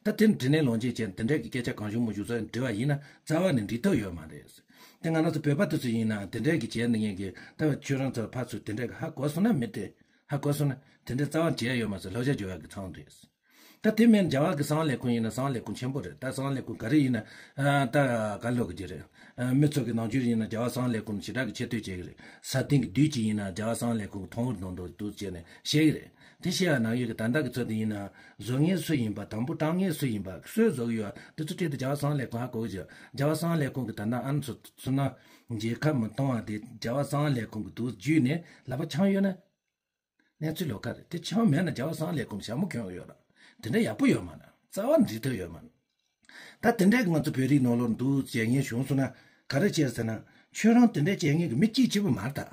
ད་དེ་ནི་དྲིན་ལན་ལོག་འཇལ་བྱས་ནས་དེ་འདྲ་གི་སྐད་ཆ་གང་བྱུང་མང་བྱུང་ཚོ་འབྲི་བ་ཡིན་ན་རྩ་བ་ནས་འགྲིག་ཐབས་ཡོད་མ་རེད། དེ་ང་རང་ཚོ་བོད་པ་དེ་ཚོ་ཡིན་ན་དེ་འདྲ་གི་བྱས་ནས་ངས་གི་ད་ཁྱོད་རང་ཚོ་ཕར་ཚུར་དེ་འདྲ་གི་ཧ་གོ་སོང་ན། མི་དེ་ཧ་གོ་སོང་ན་དེ་འདྲ་རྩ་བ་བྱས་ཡོད་མ་ཟེར་ལབ་བྱ་བྱ་བ་གི་ཚང་རེད། ད་དེ་མིན་རྒྱ་གར་གི་གསང་བ་ལས་ཁུངས་ཡིན་ན་གསང་བ་ལས་ཁུངས་ཆེན་པོ་རེད། ད་གསང་བ་ལས་ཁུངས་ག་རེ་ཡིན་ན། ཨ་ད་ག་ལོག་གི་རེད། ཨ་མི་ཚོ་གི་ནང་ཆོས་ཡིན་ན་རྒྱ་གར་གསང་བ་ལས་ཁུངས་ཞེ་དྲག་གི་ཆེ་བསྟོད་བྱེད་གི་རེད། ས་སྟེང་གི་བདུད་ཅིག་ཡིན་ན་རྒྱ་གར་གསང་བ་ལས་ཁུངས་མཐོང་བར་གནང་འདུག་འདུག་བྱས་ནས་བཤད་གི་རེད། དེ་བཤད་ཡ་ནང་ཡོད་གི་ད་ལྟ་གི་ཚོད་དུ་ཡིན་ན་བཟོ་མཁན་སུ་ཡིན་པ། དང་པོ་དྲང་མཁན་སུ་ཡིན་པ། སུས་བཟོ་གི་ཡོད་དེ་ཚོ་བྲིས་ཏེ་རྒྱ་གར་གསང་བ་ལས་ཁུངས་ཧ་གོ་གི་ཡོད། རྒྱ་གར་གསང་བ་ལས་ཁུངས་གི་ད་ལྟ་ཨ་ནི་ཚོ་ཚོ་ན་མཇལ་ཁ་མི་གཏོང་བ་དེ་རྒྱ་གར་གསང་བ་ལས་ཁུངས་གི་འདུག་བརྒྱུད་ནས་ལབ་པ་འཆང་ཡོད་ན། གནས་ཚུལ་ལོགས་ཀ་རེད། དེ་འཆང་མེད་ན་རྒྱ་གར་གསང་བ་ལས་ཁུངས་ཞྭ་མོ་གྱོན་ཡོད་ར། དེ་འདྲ་ཡག་པོ་ཡོད་མ་རེད། རྩ་བ་འགྲིག་ཐབས་ཡོད་མ་རེད། ད་དེ་འདྲ་གི་ང་ཚོ་བོད་རིགས་ནང་ལོགས་འདུག་བྱེད་མཁན་བྱུང་སོང་ན་ག་རེ་བྱས་ཟེར་ན། ཁྱོད་རང་དེ་འདྲ་བྱེད་མཁན་གི་མི་གཅིག་གཅིག་པུ་མ་རེད་ད།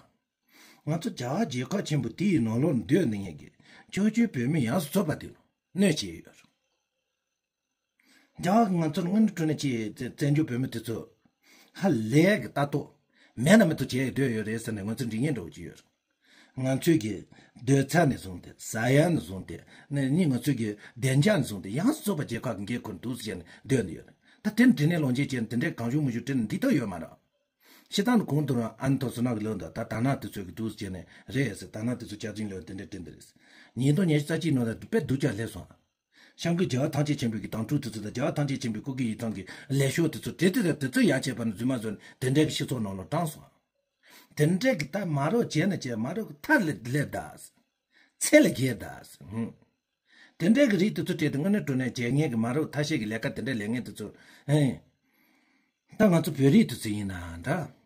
ང་ཚོ་རྒྱ་གར་རྒྱལ་ཁབ་ཆེན་པོ་དེའི་ནང་ལོགས་སྡོད་ནས་མཁན་གི་ཆོས་བརྒྱུད་བོད་མི་ཡོངས་སུ་རྫོགས་པ་དེ་ལ་གནོད་བྱས་ཡོད་རེད། རྒྱ་གར་གྱིས་ང་ཚོར་དངོས་གནས་དྲང་གནས་ཀྱི་བཙན་བཙན་བྱོལ་བོད་མི་དེ་ཚོ་ཧ་ལས་ཀྱི་ལྟ་རྟོག་མེད་ན་མི་ཐུབ་བྱས་སྡོད་ཡོད་རེད་ཟེར་ནས་ང་ཚོ་འདྲི་མཁན་འདྲ་བོ་ཅིག་ཡོད་རེད། ང་ཚོས་ཀྱི་སྡོད་ས་ནས་བཟུང་སྟེ། ཟ་ཡ་ནས་བཟུང་སྟེ། ནས་ནི་ང་ཚོས་ཀྱི་བདེ་འཇགས་ནས་བཟུང་སྟེ་ཡོངས་སུ་རྫོགས་པ་རྒྱལ་ཁབ་ཀྱི་འགན་ཁུར་འདུག་ཟེར་ནས་སྡོད་ནས་ཡོད་རེད། ད་དེ་ནི་དྲིན་ལན་ལོག་འཇལ་བྱས་ནས་དེ་འདྲའི་གང་བྱུང་མང་བྱུང་བྲིས་ནས་འདི་ལྟར་ཡོད་མ་རེད། ཕྱི་ཐང་དུ་གོང་དུ་རང་ཨ་ནི་ཐོ་སོ་ན་གི་ལོ་འདི་ད་དར་ནག་དེ་ཚོས་ཀྱི་འདུག་ཟེར་ནས་རེད་ཟེར། དར་ནག་དེ་ཚོ་བསྐྱར་སྦྱོང་ལོ་དེ་འདྲ་བྲིས་འདི་རེད། ཉིས་སྟོང་ཉི་ཤུ་རྩ་གཅིག་ནང་ལ་དཔེ་སྡུག་ཅག་སླེབས་སོང་། བྱང་གི་རྒྱལ་བ་ཐམས་ཅད་མཁྱེན་པའི་གི་དམ་ཕྲུག་དེ་ཚོ་དང་། རྒྱལ་བ་ཐམས་ཅད་མཁྱེན་པའི་སྐུ་སྒེར་ཡིག་ཚང་གི་ལས་ཤོག་དེ་ཚོ་བྲིས་ཏེ། དེ་ཚོ་ཡར་བྱས་པ་ནི་རྫུན་མ་བཟོས་ནས་དེ་འདྲའི་གི་སྤྱི་ཚོགས་ནང་ལ་བཀྲམ་སོང་། དེ་འདྲའི་གི་ད་མ་རོགས་བྱས་ན་བྱས། མ་རོགས་གི་མཐའ་ལ་སླེབས་ད། ཚེ་ལ་འགྱེལ་ད། ཧུམ། དེ་འདྲའི་གི་རིགས་དེ་ཚོ་བྲིས་ཏེ་དངོས་གནས་དྲང་གནས་བྱེད་མཁན་གི་མ་རོགས་ཐ་ཤལ་གི་ལས་ཀ་དེ་འདྲ་ལས་མཁན་དེ་ཚོ། ཨེ། ད་ང་ཚོ་བོད་རིགས་དེ་ཚོ་ཡིན་ནའང་འདྲ།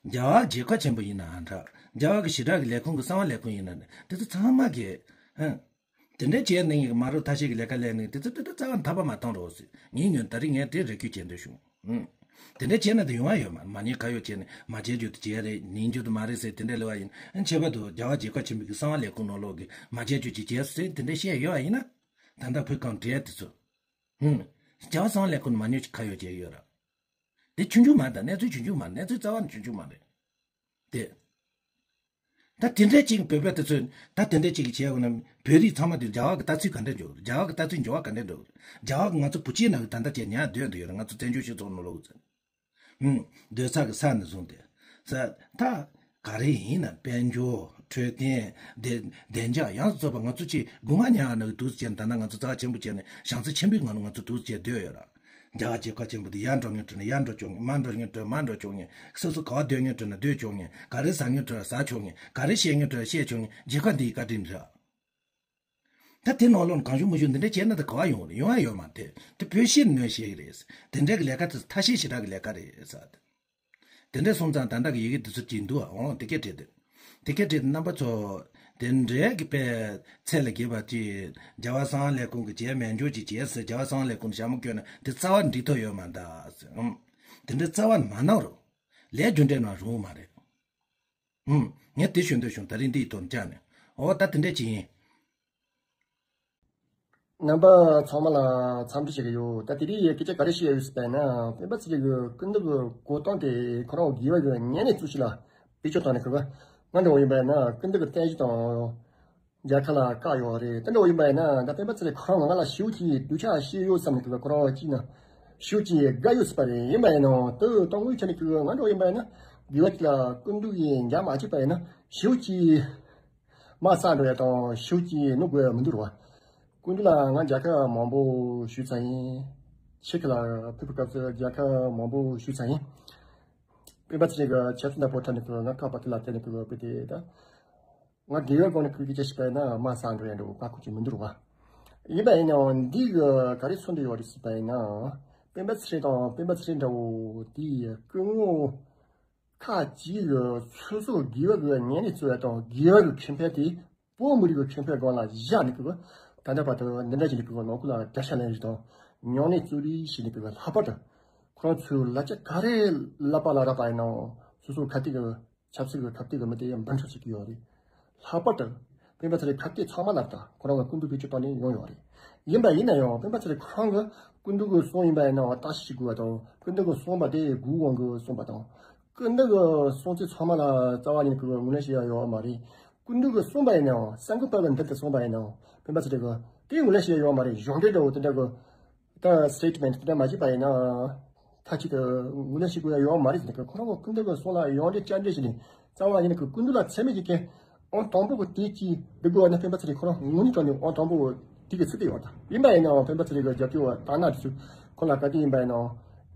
རྒྱ་གར་རྒྱལ་ཁབ་ཆེན་པོ་ཡིན་ནའང་འདྲ། རྒྱ་གར་གི་ཞེ་དྲག་གི་ལས་ཁུངས་གི་གསང་བ་ལས་ཁུངས་ཡིན་ནའང་འདྲ། དེ་ཚོ་ཚང་མ་གིས། ཧུམ། དེ་འདྲ་བྱས་ནས་ངས་མ་རོགས་ཐ་ཤལ་གྱི་ལས་ཀ་ལས་ནས་དེ་ཚོ་དེ་ཚོ་རྩ་བ་ཐར་པ་མ་བཏང་རོགས་ཟེར། ངས་ཉོན་ད་རེས་ངས་དེ་རེ་སྐུལ་བྱེད་འདོད་བྱུང་། ཧུམ། དེ་འདྲ་བྱས་ན་དེ་ཡོང་བ་ཡོད་མ་རེད། མ་ཉེས་ཁ་གཡོག་བྱས་ནས་མ་བྱེད་རྒྱུ་དེ་བྱས་རེད། ཉན་རྒྱུ་དེ་མ་རེད་ཟེར་དེ་འདྲ་ལབ་པ་ཡིན། ཨ་ཁྱད་པར་དུ་རྒྱ་གར་རྒྱལ་ཁབ་ཆེན་པོའི་གི་གསང་བ་ལས་ཁུངས་ནང་ལོགས་གི་མ་བྱེད་རྒྱུ་ཅིག་བྱས་ཟེར་དེ་འདྲ་བཤད་ཡོད་པ་ཡིན་ན། ད་ལྟ་བོད་གངས་འབྲེལ་དེ་ཚོ། ཧུམ། རྒྱ་གར་གསང་བ་ལས་ཁུངས་ནས་མ་ཉེས་ཁ་གཡོག་བྱས་ཡོད་ར། དེ་ཆུང་ཆུང་མ་རེད། གནས་ཚུལ་ཆུང་ཆུང་མ་རེད། གནས་ཚུལ་རྩ་བ་ནས་ཆུང་ཆུང་མ་རེད། དེ། ད་དེ་འདྲ་ཅིག་བོད་པ་དེ་ཚོས་ད་དེ་འདྲ་ཅིག་བྱས་འོང་ན་བོད་རིགས་ཚང་མ་དེ་རྒྱ་གར་གྱི་ལྟ་ཚུལ་ག་འདྲ་འགྲོ། རྒྱ་གར་གྱི་ལྟ་ཚུལ་འགྱུར་བ་ག་འདྲ་འགྲོ། རྒྱ་གར་གྱིས་ང་ཚོ་བུ་ཆེ་ནང་གི་ད་ལྟ་བྱས་ཉར་སྡོད་འདུག་ཡོད་རེད། ང་ཚོ་བཙན་བྱོལ་སྤྱི་ཚོགས་ནང་ལོགས་ཀྱི་ཚོ། ཧུམ། སྡོད་ས་གི་ས་ནས་བཟུང་སྟེ། ས་ད་ག་རེ་ཡིན་ན་དཔལ་འབྱོར། འཕྲོད་བསྟེན། བདེ་བདེ་འཇགས་ཡོངས་སུ་རྫོགས་པ་ང་ཚོ་ཅིག་སྒོ་ང་ཉར་ནས་འདུག་བྱས་ནས། ད་ནང་ང་ཚོ་རྩ་ཆེན་པོ་བྱས་ནས་བྱང་ས་ཆེན་པོའི་ངང་ལ་ང་ཚོ་འདུག་བྱས་སྡོད་ཡོད་ར། རྒྱ་གར་རྒྱལ་ཁབ་ཆེན་པོ་དེ་ཡར་འགྲོ་མཁན་འགྲོ་ན་ཡར་འགྲོ་ཆོག་མཁན། མར་འགྲོ་མཁན་འགྲོ་ན་མར་འགྲོ་ཆོག་མཁན། སོ་སོ་ག་པར་སྡོད་མཁན་འགྲོ་ན་སྡོད་ཆོག་མཁན། ག་རེ་ཟ་མཁན་འགྲོ་ན་ཟ་ཆོག་མཁན། ག་རེ་བཤད་མཁན་འགྲོ་ན་བཤད་ཆོག་མཁན། རྒྱལ་ཁབ་འདིའི་བཀའ་དྲིན་རེད། ད་དེ་ནང་ལོགས་གང་བྱུང་མང་བྱུང་འདི་འདྲ་བྱས་ན་ད་ག་པར་ཡོང་རེད། ཡོང་ཡ་ཡོད་མ་རེད། དེ་བོད་ཤེས་ནོན་བྱེད་ཀྱི་རེད། དེ་འདྲ་གི་ལས་ཀ་དེ་ཐ་ཤལ་ཞེ་དྲག་གི་ལས་ཀ་རེད་ཟེར། དེ་འདྲ་སོང་ཙང་ད་ལྟ་གི་ཡི་གེ་འདི་ཚོ་ཅིག་འདུག་ཨ། འོང་དེ་སྐད་བྲིས་ཏེ། དེ་སྐད་བྲིས་ཏེ་རྣམ་པ་ཚོ་དེ་འདྲའི་གི་དཔེ་ཚད་ལས་བརྒལ་བ་ཅིག་རྒྱལ་བ་གསང་བ་ལས་ཁུངས་ཀྱིས་བྱས་མེད་འཇོག་ཅིག་བྱས་ཟེར། རྒྱལ་བ་གསང་བ་ལས་ཁུངས་ནས་ཞྭ་མོ་བསྐྱོན་ན་དེ་རྩ་བ་ནས་འགྲིག་ཐབས་ཡོད་མ་རེད་ཟེར། ཨུམ། དེ་འདྲ་རྩ་བ་ནས་མ་གནང་རོགས། ལས་རྒྱུ་འབྲས་ནང་རུང་མ་རེད། ཨུམ། ངས་དེ་ཞུ་འདོད་བྱུང་། ད་རིང་འདི་ཡི་དོན་བཅར་ནས། འོ་ད་དེ་འདྲ་ཅིག་ཡིན། རྣམ་པ་ཚང་མ་ལ་འཚམས་འདྲི་ཞུ་གི་ཡོད། ད་དེ་རིང་སྐད་ཆ་ག་རེ་བཤད་ཡོད་ཟེར་བ་ཡིན་ན། སྤེན་པ་ཚེ་རིང་གི་སྐུ་མདུན་གྱི་གོ་སྟངས་དེ་ཁོ་རང་དགེ་བ་གི་ཉམས་ལེན་ཚུལ་ཞིག་ལ་བེད་སྤྱོད་བཏང་ནས། ཁོ་ང་འདྲ་བོ་ཡིན་པ་ཡིན་ན་སྐུ་མདུན་གྱི་བསྟན་བཞི་དང་རྒྱལ་ཁ་ལ་བཀག་ཡོད་རེད། དེ་འདྲ་བོ་ཡིན་པ་ཡིན་ན། ད་སྤེན་པ་ཚེ་རིང་ཁོ་རང་ང་ལ་ཞེ་པོ་ཅིག་སྡུག་ཅག་བྱས་ཡོད་བསམ་ནས། ཁོ་རང་གཅིག་ན་ཞེ་པོ་ཅིག་དགའ་ཡོད་ཟེར་བ་རེད། ཡིན་པ་ཡིན་ནའང་དེ་དང་པོའི་ཆ་ནས་ཁོ་ང་འདྲ་བོ་ཡིན་པ་ཡིན་ན། དགེ་བ་ཅིག་ལ་སྐུ་མདུན་གྱིས་འཇགས་མ་བྱས་པ་ཡིན་ན་ཞེ་པོ་ཅིག་དམག་བསགས་འགྲོ་ཡ་དང་ཞེ་པོ་ཅིག་གནོད་དགོས་ཡ་མི་འདུག་ར་བ། སྐུ་མདུན་ལ་ང་མཇལ་ཁ་མང་པོ་ཞུས་ཚར་ཡིན། ཁྱེད་ཀྱི་ལ་ཕེབས་པའི་སྐབས་སུ་མཇལ་ཁ་མང་པོ་ཞུས་ཚར་ཡིན། སྤེན་པ་ཚེ་རིང་གི་ཆབ་སྲིད་ནག་པོ་འཁྲབ་ནས་ཁོ་ང་བཀག་པ་དེ་ལ་བརྟེན་ནས་ཁོ་བོད་དེ་ད་ང་དགེ་བའི་སྒོ་ནས་ཁོའི་སྐད་ཆ་བཤད་པ་ཡིན་ན་དམག་བསགས་འགྲོ་ཡ་འདྲ་བོ་བཀག་ཁུལ་གྱི་མི་འདུག་ར་བ། ཡིན་པ་ཡིན་ནའང་འདི་གི་ག་རེ་མཚོན་འདོད་ཡོད་རེད་ཟེར་བ་ཡིན་ན། སྤེན་པ་ཚེ་རིང་དང་སྤེན་པ་ཚེ་རིང་འདྲ་བོ་དེའི་སྐུ་ངོ་ཁག་ཅིག་གིས་སོ་སོ་དགེ་བ་གི་ཉམས་ལེན་བྱེད་ཡ་དང་དགེ་བ་གི་ཁེ་ཕན་དེ་བོད་མི་རིགས་ཀྱི་ཁེ་ཕན་སྒང་ལ་བཞག་ནས། ཁོ་ད་ལྟ་བར་དུ་འདི་འདྲ་བྱས་ནས་ཁོ་ནང་ཁུལ་ལ་དགྲ་ཤ་ལེན་རེས་དང་ཉམས་ལེན་རྩོད་རེས་བྱས་ནས། ཁོ་ལྷག་པར་དུ་ཁོ་རང་ཚོའི་ལག་ཆ་ག་རེ་ལག་པ་ལ་རག་པ་ཡིན་ནའང་སོ་སོ་ཁ་གཏད་ཀྱི་ཆབ་སྲིད་ཀྱི་ཁ་གཏད་ཀྱི་མི་དེ་འབུམ་འཕྲོག་བྱེད་ཀྱི་ཡོད་རེད། ལྷག་པར་དུ་སྤེན་པ་ཚེ་རིང་ཁ་གཏད་ཚང་མ་ལ་ད་ཁོ་རང་གི་སྐུ་མདུན་བེད་སྤྱོད་བཏང་ནས་ཡོང་ཡོད་རེད། ཡིན་པ་ཡིན་ན་ཡང་སྤེན་པ་ཚེ་རིང་ཁོ་རང་གི་སྐུ་མདུན་གྱི་གསུང་ཡིན་པ་ཡིན་ནའང་བརྟག་ཞིབ་བྱེད་དགོས་པ་དང་། སྐུ་མདུན་གྱི་གསུང་པ་དེ་དགུ་དབང་གི་གསུང་པ་དང་། སྐུ་མདུན་གྱི་གསུང་ཚིག་ཚང་མ་ལ་རྩ་བ་ཉིད་ཀྱི་ངོས་ལེན་བྱེད་ཡ་ཡོད་མ་རེད། སྐུ་མདུན་གྱི་གསུང་པ་ཡིན་ནའང་གསར་འགོད་པ་གི་མདུན་དུ་གསུང་པ་ཡིན་ནའང་སྤེན་པ་ཚེ་རིང་གིས་དེ་ངོས་ལེན་བྱེད་ཡ་ཡོད་མ་རེད། གཞུང་འབྲེལ་འདྲ་བོ་དེ་འདྲ་གི་ད་སི་ཊེ་ཊི་མེན་ཊི་དེ་འདྲ་མ་བྱས་པ་ཡིན་ན་མཐའ་གཅིག་ཏུ་ངོས་ལེན་བྱེད་དགོས་ཡ་ཡོད་མ་རེད་ཟེར་ནས། ཁོ་རང་གི་སྐུ་མདུན་གྱི་གསུང་ལ་ཡོངས་འབྲེལ་བསྐྱར་འབྲེལ་བྱས་ནས་རྩ་བ་ཉིད་ནས་སྐུ་མདུན་ལ་ཚད་མེད་ཀྱི་རྐྱེན་ཨང་དང་པོ་གི་དེ་གཅིག་འདི་དགོས་པ་ནི་སྤེན་པ་ཚེ་རིང་ཁོ་རང་དངོས་གནས་དྲང་གནས་ཨང་དང་པོ་དེ་གི་ཚུད་དེ་ཡོད། ད་ཡིན་པ་ཡིན་ནའང་སྤེན་པ་ཚེ་རིང་གི་རྒྱབ་སྐྱོར་བ་དང་ན་དེ་ཚོས་ཁོ་ལ་ག་དུས་ཡིན་པ་ཡིན་ནའང་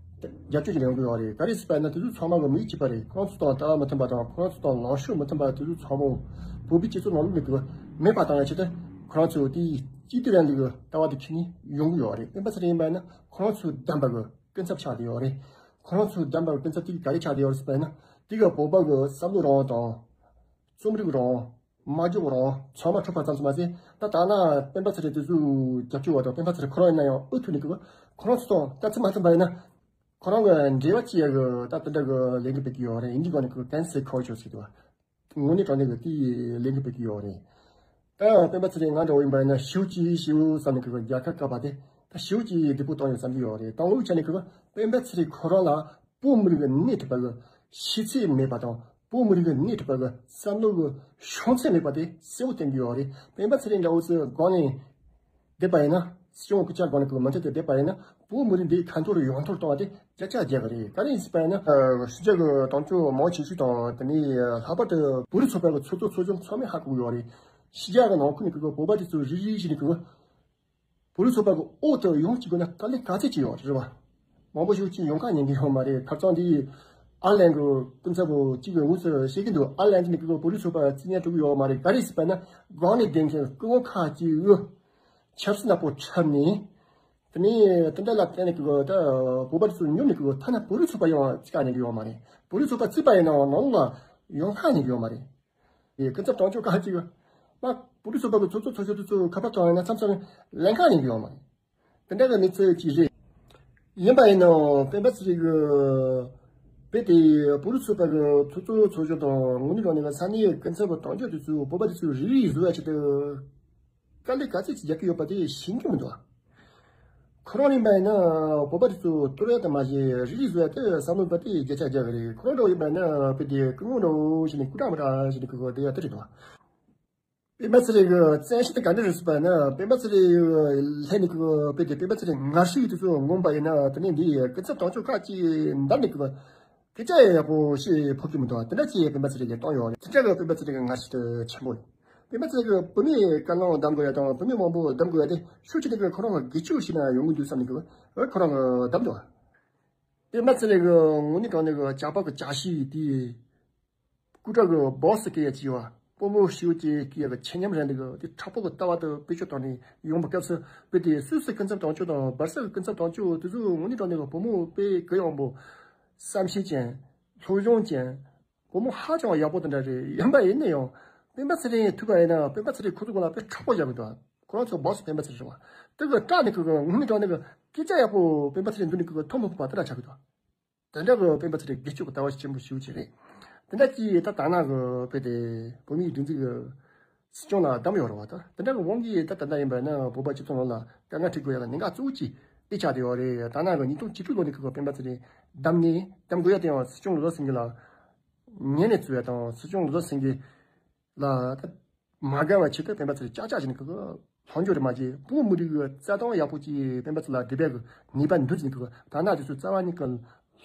རྒྱབ་སྐྱོར་ཞིག་ཡོང་གི་ཡོད་རེད། ག་རེ་ཟེར་བ་ཡིན་ན་དེ་ཚོ་ཚང་མ་གི་མི་གཅིག་པ་རེད། ཁོ་རང་ཚོ་དང་ལྟ་བ་མི་མཐུན་པ་དང་ཁོ་རང་ཚོ་དང་ལངས་ཕྱོགས་མི་མཐུན་པ་དེ་ཚོ་ཚང་མ་བོད་པའི་སྤྱི་ཚོགས་ནང་ལོགས་ནས་གི་མེད་པ་བཏང་ཡ་ཆེད་དུ་ཁོ་རང་ཚོས་དེའི་གཅིག་སྡུད་རང་བཞིན་གི་ལྟ་བ་དེ་འཁྱེར་ནས་ཡོང་གི་ཡོད་རེད། སྤེན་པ་ཚེ་རིང་ཡིན་པ་ཡིན་ན་ཁོ་རང་ཚོའི་བདམས་པ་གི་སྐུ་ཚབ་ཆགས་བསྡད་ཡོད་རེད། ཁོ་རང་ཚོའི་བདམས་པ་གི་སྐུ་ཚབ་དེ་ག་རེ་ཆགས་བསྡད་ཡོད་རེད་ཟེར་བ་ཡིན་ན། དེ་གི་བོད་པ་གི་བསམ་བློ་རང་དབང་དང་རྩོམ་རིག་རང་དབང་། སྨྲ་བརྗོད་རང་དབང་ཚང་མ་འཕྲོག་པ་ཙམ་ཞིག་མ་ཟད། ད་ད་ན་སྤེན་པ་ཚེ་རིང་དེ་ཚོའི་རྒྱབ་སྐྱོར་བ་དང་སྤེན་པ་ཚེ་རིང་ཁོ་རང་ཡིན་ན་ཡང་འུ་ཐུག་ནས་གི་ཁོ་རང་ཚོ་དང་ལྟ་ཚུལ་མ་མཐུན་པ་ཡིན་ན། ཁོ་རང་གི་འབྲེལ་བ་བྱེད་ཡ་གི་ད་དེ་འདྲ་གི་ལས་འགུལ་སྤེལ་གི་ཡོད་རེད། ཨིན་ཇིའི་སྒང་ནས་གི་ཀེན་སེལ་ཁལ་ཅར་ཟེར་གི་འདུག་བ། དངོས་གནས་དྲང་གནས་ཀྱི་དེའི་ལས་འགུལ་སྤེལ་གྱི་ཡོད་རེད། ད་སྤེན་པ་ཚེ་རིང་ང་འདྲ་བོ་ཡིན་པ་ཡིན་ན་ཞེ་པོ་ཅིག་ཞེ་པོ་བསམ་ནས་ཁོས་རྒྱལ་ཁ་བཀག་པ་དེ་ད་ཞེ་པོ་ཅིག་སྡུག་པོ་བཏང་ཡོད་བསམ་གྱི་ཡོད་རེད། དང་པོའི་ཆ་ནས་ཁོས་སྤེན་པ་ཚེ་རིང་ཁོ་རང་ལ་བོད་མི་རིགས་ཀྱི་སྣེ་ཁྲིད་པ་གི་ཤེས་ཚད་མེད་པ་དང་། བོད་མི་རིགས་ཀྱི་སྣེ་ཁྲིད་པ་གི་བསམ་བློ་གི་བྱང་ཚད་མེད་པ་དེ་གསལ་པོ་བསྟན་གྱི་ཡོད་རེད། སྤེན་པ་ཚེ་རིང་འདྲ་བོ་ཚོའི་སྒང་ནས་བསྡད་པ་ཡིན་ན། སྤྱི་ཡོངས་སྐུ་ཕྱྭ་སྒང་ནས་ཁོས་མུ་མཐུད་དེ་བསྡད་པ་ཡིན་ན། བོད་མི་རིགས་འདི་ཁ་འཐོར་ཡོངས་འཐོར་གཏོང་བ་དེ་བརྒྱ་ཆ་བརྒྱ་གི་རེད། ག་རེ་ཡིན་ཟེར་བ་ཡིན་ན། ཕྱི་རྒྱལ་གྱི་དམ་ཚོགས་མང་ཆེ་ཤོས་དང་། དེ་ནས་ལྷག་པར་དུ་བོད་རིགས་ཚོགས་པ་གི་ཚོགས་གཙོ་ཚོགས་གཞོན་ཚང་མས་ཧ་གོ་གི་ཡོད་རེད། ཕྱི་རྒྱལ་གྱི་ནང་ཁུལ་ནས་ཁོས་བོད་པ་དེ་ཚོ་རིག་རིག་བྱས་ནས་ཁོས་བོད་རིགས་ཚོགས་པ་གི་འོག་ཏུ་ཡོང་བཅུག་དགོས་ན་དཀའ་ལས་ག་ཚོད་ཅིག་ཡོད་རེད་བ། མང་པོ་ཞིག་ཅིག་ཡོང་ཁ་ཉན་གི་ཡོད་མ་རེད། ཁ་རྩང་འདི་ཨར་ལན་གྱི་སྐུ་ཚབ་པོ་གཅིག་གིས་དངོས་སུ་བཤད་ཀྱི་འདུག་ཨར་ལན་འདི་ནས་ཁོས་བོད་རིགས་ཚོགས་པ་རྩིས་ཉར་འགྲོ་གི་ཡོད་མ་རེད། ག་རེ་ཟེར་བ་ན་སྒང་ནས་བསྡད་མཁན་སྐུ་ངོ་ཁག་ཅིག་གིས་ཆབ་སྲིད་ནག་པོ་འཁྲབ་ནས། དེ་ནས་དེ་འདྲ་ལ་བརྟེན་ནས་ཀྱི་ད་བོད་པ་དེ་ཚོ་ཉོབ་ནས་ཀྱི་ཐ་ན་བོད་རིགས་ཚོགས་པ་ཡང་རྩིས་ཁ་ཉན་གྱི་ཡོད་མ་རེད། བོད་རིགས་ཚོགས་པ་རྩིས་པ་ཡིན་ནའང་ནང་ལོགས་ལ་ཡོང་ཁ་ཉན་གྱི་ཡོད་མ་རེད། ཡེ་སྐུ་ཚབ་དོན་གཅོད་ཁག་ཅིག་གིས་མ་བོད་རིགས་ཚོགས་པ་གི་ཚོགས་གཙོ་ཚོགས་གཞོན་དེ་ཚོ་ཁ་པར་བཏང་ཡིན་ན་མཚམས་མཚམས་ལེན་ཁ་ཉན་གྱི་ཡོད་མ་རེད། དེ་འདྲ་གི་གནས་ཚུལ་ཅིག་རེད། ཡིན་པ་ཡིན་ནའང་སྤེན་པ་ཚེ་རིང་གིས་བོད་དེ་བོད་རིགས་ཚོགས་པ་གི་ཚོགས་གཙོ་ཚོགས་གཞོན་དང་དངོས་གནས་དྲང་གནས་ཀྱི་ས་གནས་སྐུ་ཚབ་དོན་གཅོད་དེ་ཚོས་བོད་པ་དེ་ཚོའི་རིགས་རིགས་བཟོ་བ་ཆེད་དུ། དཀའ་ལས་ག་ཚོད་ཅིག་རྒྱག་གི་ཡོད་པ་དེ་ཤེས་ཀྱི་མི་འདུག་ཁོ་རང་ཡིན་པ་ཡིན་ན་བོད་པ་དེ་ཚོ་གཏོར་ཡ་དང་མ་ཤེས་རིགས་རིགས་བཟོ་ཡ་དེ་བསམ་བློ་བཏང་དེ་བརྒྱ་ཆ་བརྒྱ་གི་རེད། ཁོ་རང་འདྲ་བོ་ཡིན་པ་ཡིན་ན་བོད་དེ་སྐུ་ངོ་འདྲ་བོ་ཞིག་ནས་སྐུ་དྲག་མི་དྲག་ཞིག་ནས་སྐུ་ངོ་དེ་ཡ་དེ་རེད་འདུག་སྤེན་པ་ཚེ་རིང་གི་བཙན་ཤེད་དེ་ག་འདྲ་རེད་ཟེར་བ་ཡིན་ན། སྤེན་པ་ཚེ་རིང་ལྷན་ནས་སྐུ་བོད་དེ་སྤེན་པ་ཚེ་རིང་ངར་ཤུགས་དེ་ཚོ་ངོམ་པ་ཡིན་ན། དེ་ནས་འདི་སྐུ་ཚབ་དོན་གཅོད་ཁག་ཅིག་འདར་ནས་སྐུ་སྐད་ཆ་ཡག་པོ་བཤད་ཕོད་ཀྱི་མི་འདུག་དེ་འདྲ་ཅིག་སྤེན་པ་ཚེ་རིང་ལ་བཏང་ཡོད་རེད། དེ་འདྲ་གི་སྤེན་པ་ཚེ་རིང་གི་ངར་ཤུགས་དེ་ཆེན་པོ་རེད། སྤེན་པ་ཚེ་རིང་གི་བུད་མེད་བཀའ་བློན་བདམས་དགོས་ཡ་དང་བུད་མེད་མང་པོ་བདམས་དགོས་ཡ་དེ་ཤུགས་ཆེ་ནས་ཁོ་རང་གི་སྒེར་གཅོད་བྱས་ན་ཡོང་གི་འདུག་བསམ་ནས་ཁོ་རང་གི་བདམས་འདུག་སྤེན་པ་ཚེ་རིང་གི་དངོས་གནས་དྲང་གནས་གི་ཇག་པ་གི་ཇག་ཤིག་དེ། སྐུ་དྲག་གི་སྦོ་སི་སྐད་ཡ་ཅིག་ཡོད་པ། སྤོ་བོ་ཤིའུ་ཅེ་སྐད་ཡ་གི་ཆེ་ཉམས་རན་འདུག་གི་དེ་དྲག་པོ་གི་ལྟ་བ་དེ་བེད་སྤྱོད་བཏང་ནས་ཡོང་པའི་སྐབས་སུ་བོད་དེ་སུད་སི་སྐུ་ཚབ་དོན་གཅོད་དང་སྦར་སི་གི་སྐུ་ཚབ་དོན་གཅོད་དེ་ཚོ་དངོས་གནས་དྲང་གནས་གི་བུ་མོ་དཔེ་གུ་ཡངས་པོ། བསམ་ཤེས་ཅན། སློབ་སྦྱོང་ཅན། བུ་མོ་ཧ་ཅང་ཡག་པོ་དེ་འདྲ་རེད། ཡིན་པ་ཡིན་ན་ཡང་སྤེན་པ་ཚེ་རིང་ཐུག་པ་ཡིན་ན་སྤེན་པ་ཚེ་རིང་ཁོ་ཚོ་ག་ལ་དཔེ་དྲག་པོ་བཞག་གི་འདུག་ཁོ་རང་ཚོ་སྦོ་སི་སྤེན་པ་ཚེ་རིང་རེད་བ། དེ་གི་སྐྲག་ནས་ཁོ་གི་དངོས་གནས་དྲང་གནས་གི་སྐད་ཆ་ཡག་པོ་སྤེན་པ་ཚེ་རིང་མདུན་ནས་ཁོ་གི་ཐོན་མི་ཐུབ་པ་དེ་འདྲ་ཆགས་གི་འདུག་དེ་འདྲ་གི་སྤེན་པ་ཚེ་རིང་སྒེར་གཅོད་ཀྱི་ལྟ་བ་ཆེན་པོ་ཞེ་པོ་ཅིག་རེད། དེ་འདྲ་ཅིག་ད་དང་ན་གི་བོད་དེ་བོད་མིའི་སྒྲིག་འཛུགས་ཀྱི་ སྲིད་སྐྱོང་ལ་བདམས་ཡོད་རེད་བ། ད་དེ་འདྲ་གི་དབང་གིས་ད་ད་ལྟ་ཡིན་པ་ན་བོད་པ་སྤྱི་ཚོགས་ནང་ལ་དཀའ་ངལ་འཕྲད་དགོས་ཡ་ལ་གནད་འགག་གཙོ་བོ་གཅིག་དེ་ཆགས་བསྡད་ཡོད་རེད། ད་ནང་གི་ཉིས་སྟོང་བཅུ་དྲུག་ལོ་ནས་ཁོ་གི་སྤེན་པ་ཚེ་རིང་བདམས་ནས་བདམས་དགོས་ཡ་དེ་ཡང་སྲིད་སྐྱོང་བློ་བཟང་སེང་གེ་ལ་ཉན་ནས་བཙུགས་ཡ་དང་། སྲིད་སྐྱོང་བློ་བཟང་སེང་གེ་ལ་ད་མ་དགའ་བ་ཆེད་དུ་སྤེན་པ་ཚེ་རིང་ཅག་ཅག་བྱས་ནས་ཁོ་གི་ལྷོང་འཇུག་རེད་མ་གྱིས། བོད་མི་རིགས་ཀྱི་རྩ་དོན་ཡག་པོ་ཅིག་སྤེན་པ་ཚེ་རིང་ལ་སྒྲུབ་པའི་གི་ནུས་པ་འདུག་ཟེར་ནས་ཁོ་གི་ད་ནང་དེ་ཚོ་རྩ་བ་ཉིད་ཀྱི་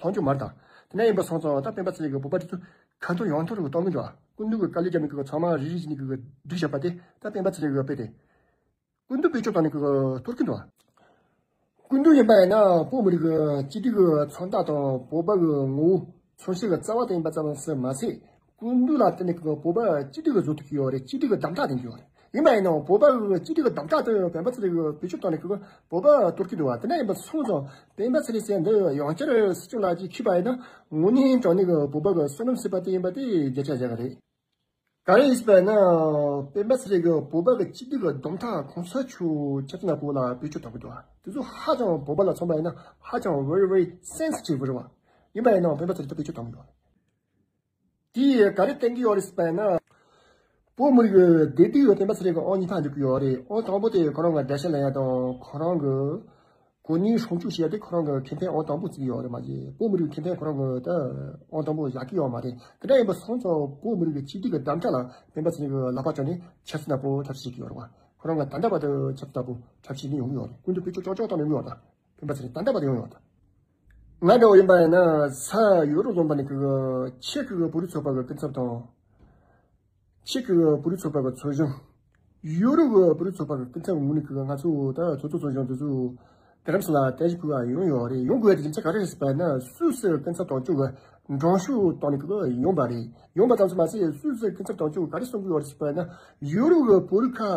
ལྷོང་འཇུག་མ་རེད། ད་དེ་འདྲ་ཡིན་པ་སོང་ཙང་ད་སྤེན་པ་ཚེ་རིང་གི་བོད་པ་དེ་ཚོ་ཁ་འཐོར་ཡང་འཐོར་གི་གཏོང་གི་འདུག་སྐུ་མདུན་གྱི་དཀའ་ལས་བརྒྱབ་ནས་ཁོ་གི་ཚང་མ་རིལ་རིལ་བྱས་ནས་ཁོ་གི་སྒྲིག་བཞག་པ་དེ་ད་སྤེན་པ་ཚེ་རིང་གི་དཔེ་དེ། སྐུ་མདུན་བེད་སྤྱོད་བཏང་ནས་ཁོ་གི་གཏོར་གྱི་འདུག་སྐུ་མདུན་ཡིན་པ་ཡིན་ན་བོད་མི་རིགས་ཀྱི་གཅིག་སྒྲིལ་གྱི་མཚོན་རྟགས་དང་བོད་པ་གི་ངོ་བོ་མཚོན་བྱེད་ཀྱི་རྩ་བ་དེ་ཡིན་པ་ཙམ་ཟེར་མ་ཟད། སྐུ་མདུན་ལ་བརྟེན་ནས་ཁོ་གི་བོད་པ་གཅིག་སྒྲིལ་གྱི་བཟོ་ཐུབ་ཀྱི་ཡོད་རེད། གཅིག་སྒྲིལ་གྱི་གདམ་ག་དེ་འགྱུར་བ་རེད། ཡིན་པ་ཡིན་ནའང་བོད་པ་གི་གཅིག་སྒྲིལ་གྱི་གདམ་ག་དེ་སྤེན་པ་ཚེ་རིང་གིས་བེད་སྤྱོད་བཏང་ནས་ཁོ་གི་བོད་པ་གཏོར་གྱི་འདུག་བ། དེ་འདྲ་ཡིན་པ་སོང་ཙང་སྤེན་པ་ཚེ་རིང་ཟེར་འདི་ཡང་བསྐྱར་སྲིད་སྐྱོང་ལག་གིས་འཁྱེར་བ་ཡིན་ན་དངོས་གནས་དྲང་གནས་ཀྱི་བོད་པ་གི་བསོད་ནམས་ཟེར་བ་དེ་ཡིན་པ་དེ་བརྗོད་བྱ་བཞག་གི་རེད། ག་རེ་ཡིན་ཟེར་བ་ཡིན་ན་སྤེན་པ་ཚེ་རིང་གིས་བོད་པ་གི་གཅིག་སྒྲིལ་གྱི་གདམ་ག་གོང་ས་མཆོག་ཆབ་སྲིད་ནག་པོ་ལ་བེད་སྤྱོད་བཏང་གི་འདུག་བ། དེ་ཚོ་ཧ་ཅང་བོད་པ་ལ་མཚོན་པ་ཡིན་ན་ཧ་ཅང་very very sensitive རེད་བ། ཡིན་པ་ཡིན་ནའང་སྤེན་པ་ཚེ་རིང་ད་བེད་སྤྱོད་བཏང་གི་འདུག་བ། དེས་ག་རེ་བསྟན་གྱི་ཡོད་རེད་ཟེར་བ་ཡིན་ན། བོད་མི་རིགས་བདེ་སྡུག་ཡོད་སྤེན་པ་ཚེ་རིང་གི་ཨང་གཉིས་ཐག་འཇོག་གི་ཡོད་རེད། ཨང་དང་པོ་དེ་ཁོ་རང་གི་དགྲ་ཤ་ལེན་ཡ་དང་ཁོ་རང་གི་གོ་གནས་སྲུང་སྐྱོབ་བྱེད་ཡ་དེ་ཁོ་རང་གི་ཁེ་ཕན་ཨང་དང་པོ་བརྩི་གི་ཡོད་རེད་མ་གཞི། བོད་མི་རིགས་ཁེ་ཕན་ཁོ་རང་གི་ད་ཨང་དང་པོ་བཞག་གི་ཡོད་མ་རེད། དེ་འདྲ་ཡིན་པ་སོང་ཙང་བོད་མི་རིགས་ཀྱི་གཅིག་སྒྲིལ་གྱི་གདམ་ག་ལ་སྤེན་པ་ཚེ་རིང་གི་ལག་པ་བརྐྱངས་ནས་ཆབ་སྲིད་ནག་པོ་འཁྲབ་ཁྲིད་བྱེད་ཀྱི་ཡོད་རེད་བ། ཁོ་རང་གི་ད་ལྟ་བར་དུ་ཆབ་སྲིད་ནག་པོ་འཁྲབ་ཁྲིད་ནས་ཡོང་གི་ཡོད་རེད། སྐུ་མདུན་བེད་སྤྱོད་ཅོག་ཅོག་བཏང་ནས་ཡོང་གི་ཡོད་ད། སྤེན་པ་ཚེ་རིང་ད་ལྟ་བར་དུ་ཡོང་ཡོད་ད། ང་འདྲ་བོ་ཡིན་པ་ཡིན་ན་ས་ཡོ་རོབ་ལུང་པ་ནས་ཀྱི་ཆེ་ཀྱི་བོད་རིགས་ཚོགས་པ་གི་སྐུ་ཚབ་དང་། ཆེ་ཀྱི་བོད་རིགས་ཚོགས་པ་གི་ཚོགས་གཞོན། ཡོ་རོབ་ཀྱི་བོད་རིགས་ཚོགས་པ་གི་སྐུ་ཚབ་ངོས་ནས་ཀྱི་ང་ཚོ་ད་ཚོགས་གཙོ་ཚོགས་གཞོན་དེ་ཚོ་རྡ་རམ་ས་ལ་རྟེན་གཞི་བྱས་ཡོང་ཡོད་རེད། ཡོང་དགོས་ཡ་དེ་རྒྱུ་མཚན་ག་རེ་རེད་ཟེར་བ་ཡིན་ན་སུད་སི་སྐུ་ཚབ་དོན་གཅོད་ཀྱི་མགྲོན་ཤོག་བཏང་ནས་ཀྱི་ཡོང་པ་རེད། ཡོང་པ་ཙམ་དུ་མ་ཟད་སུད་སི་སྐུ་ཚབ་དོན་གཅོད་ཀྱིས་ག་རེ་གསུང་གི་ཡོད་རེད་ཟེར་བ་ཡིན་ན་ཡོ་རོབ་ཀྱི་བོད་རིགས་ཁག་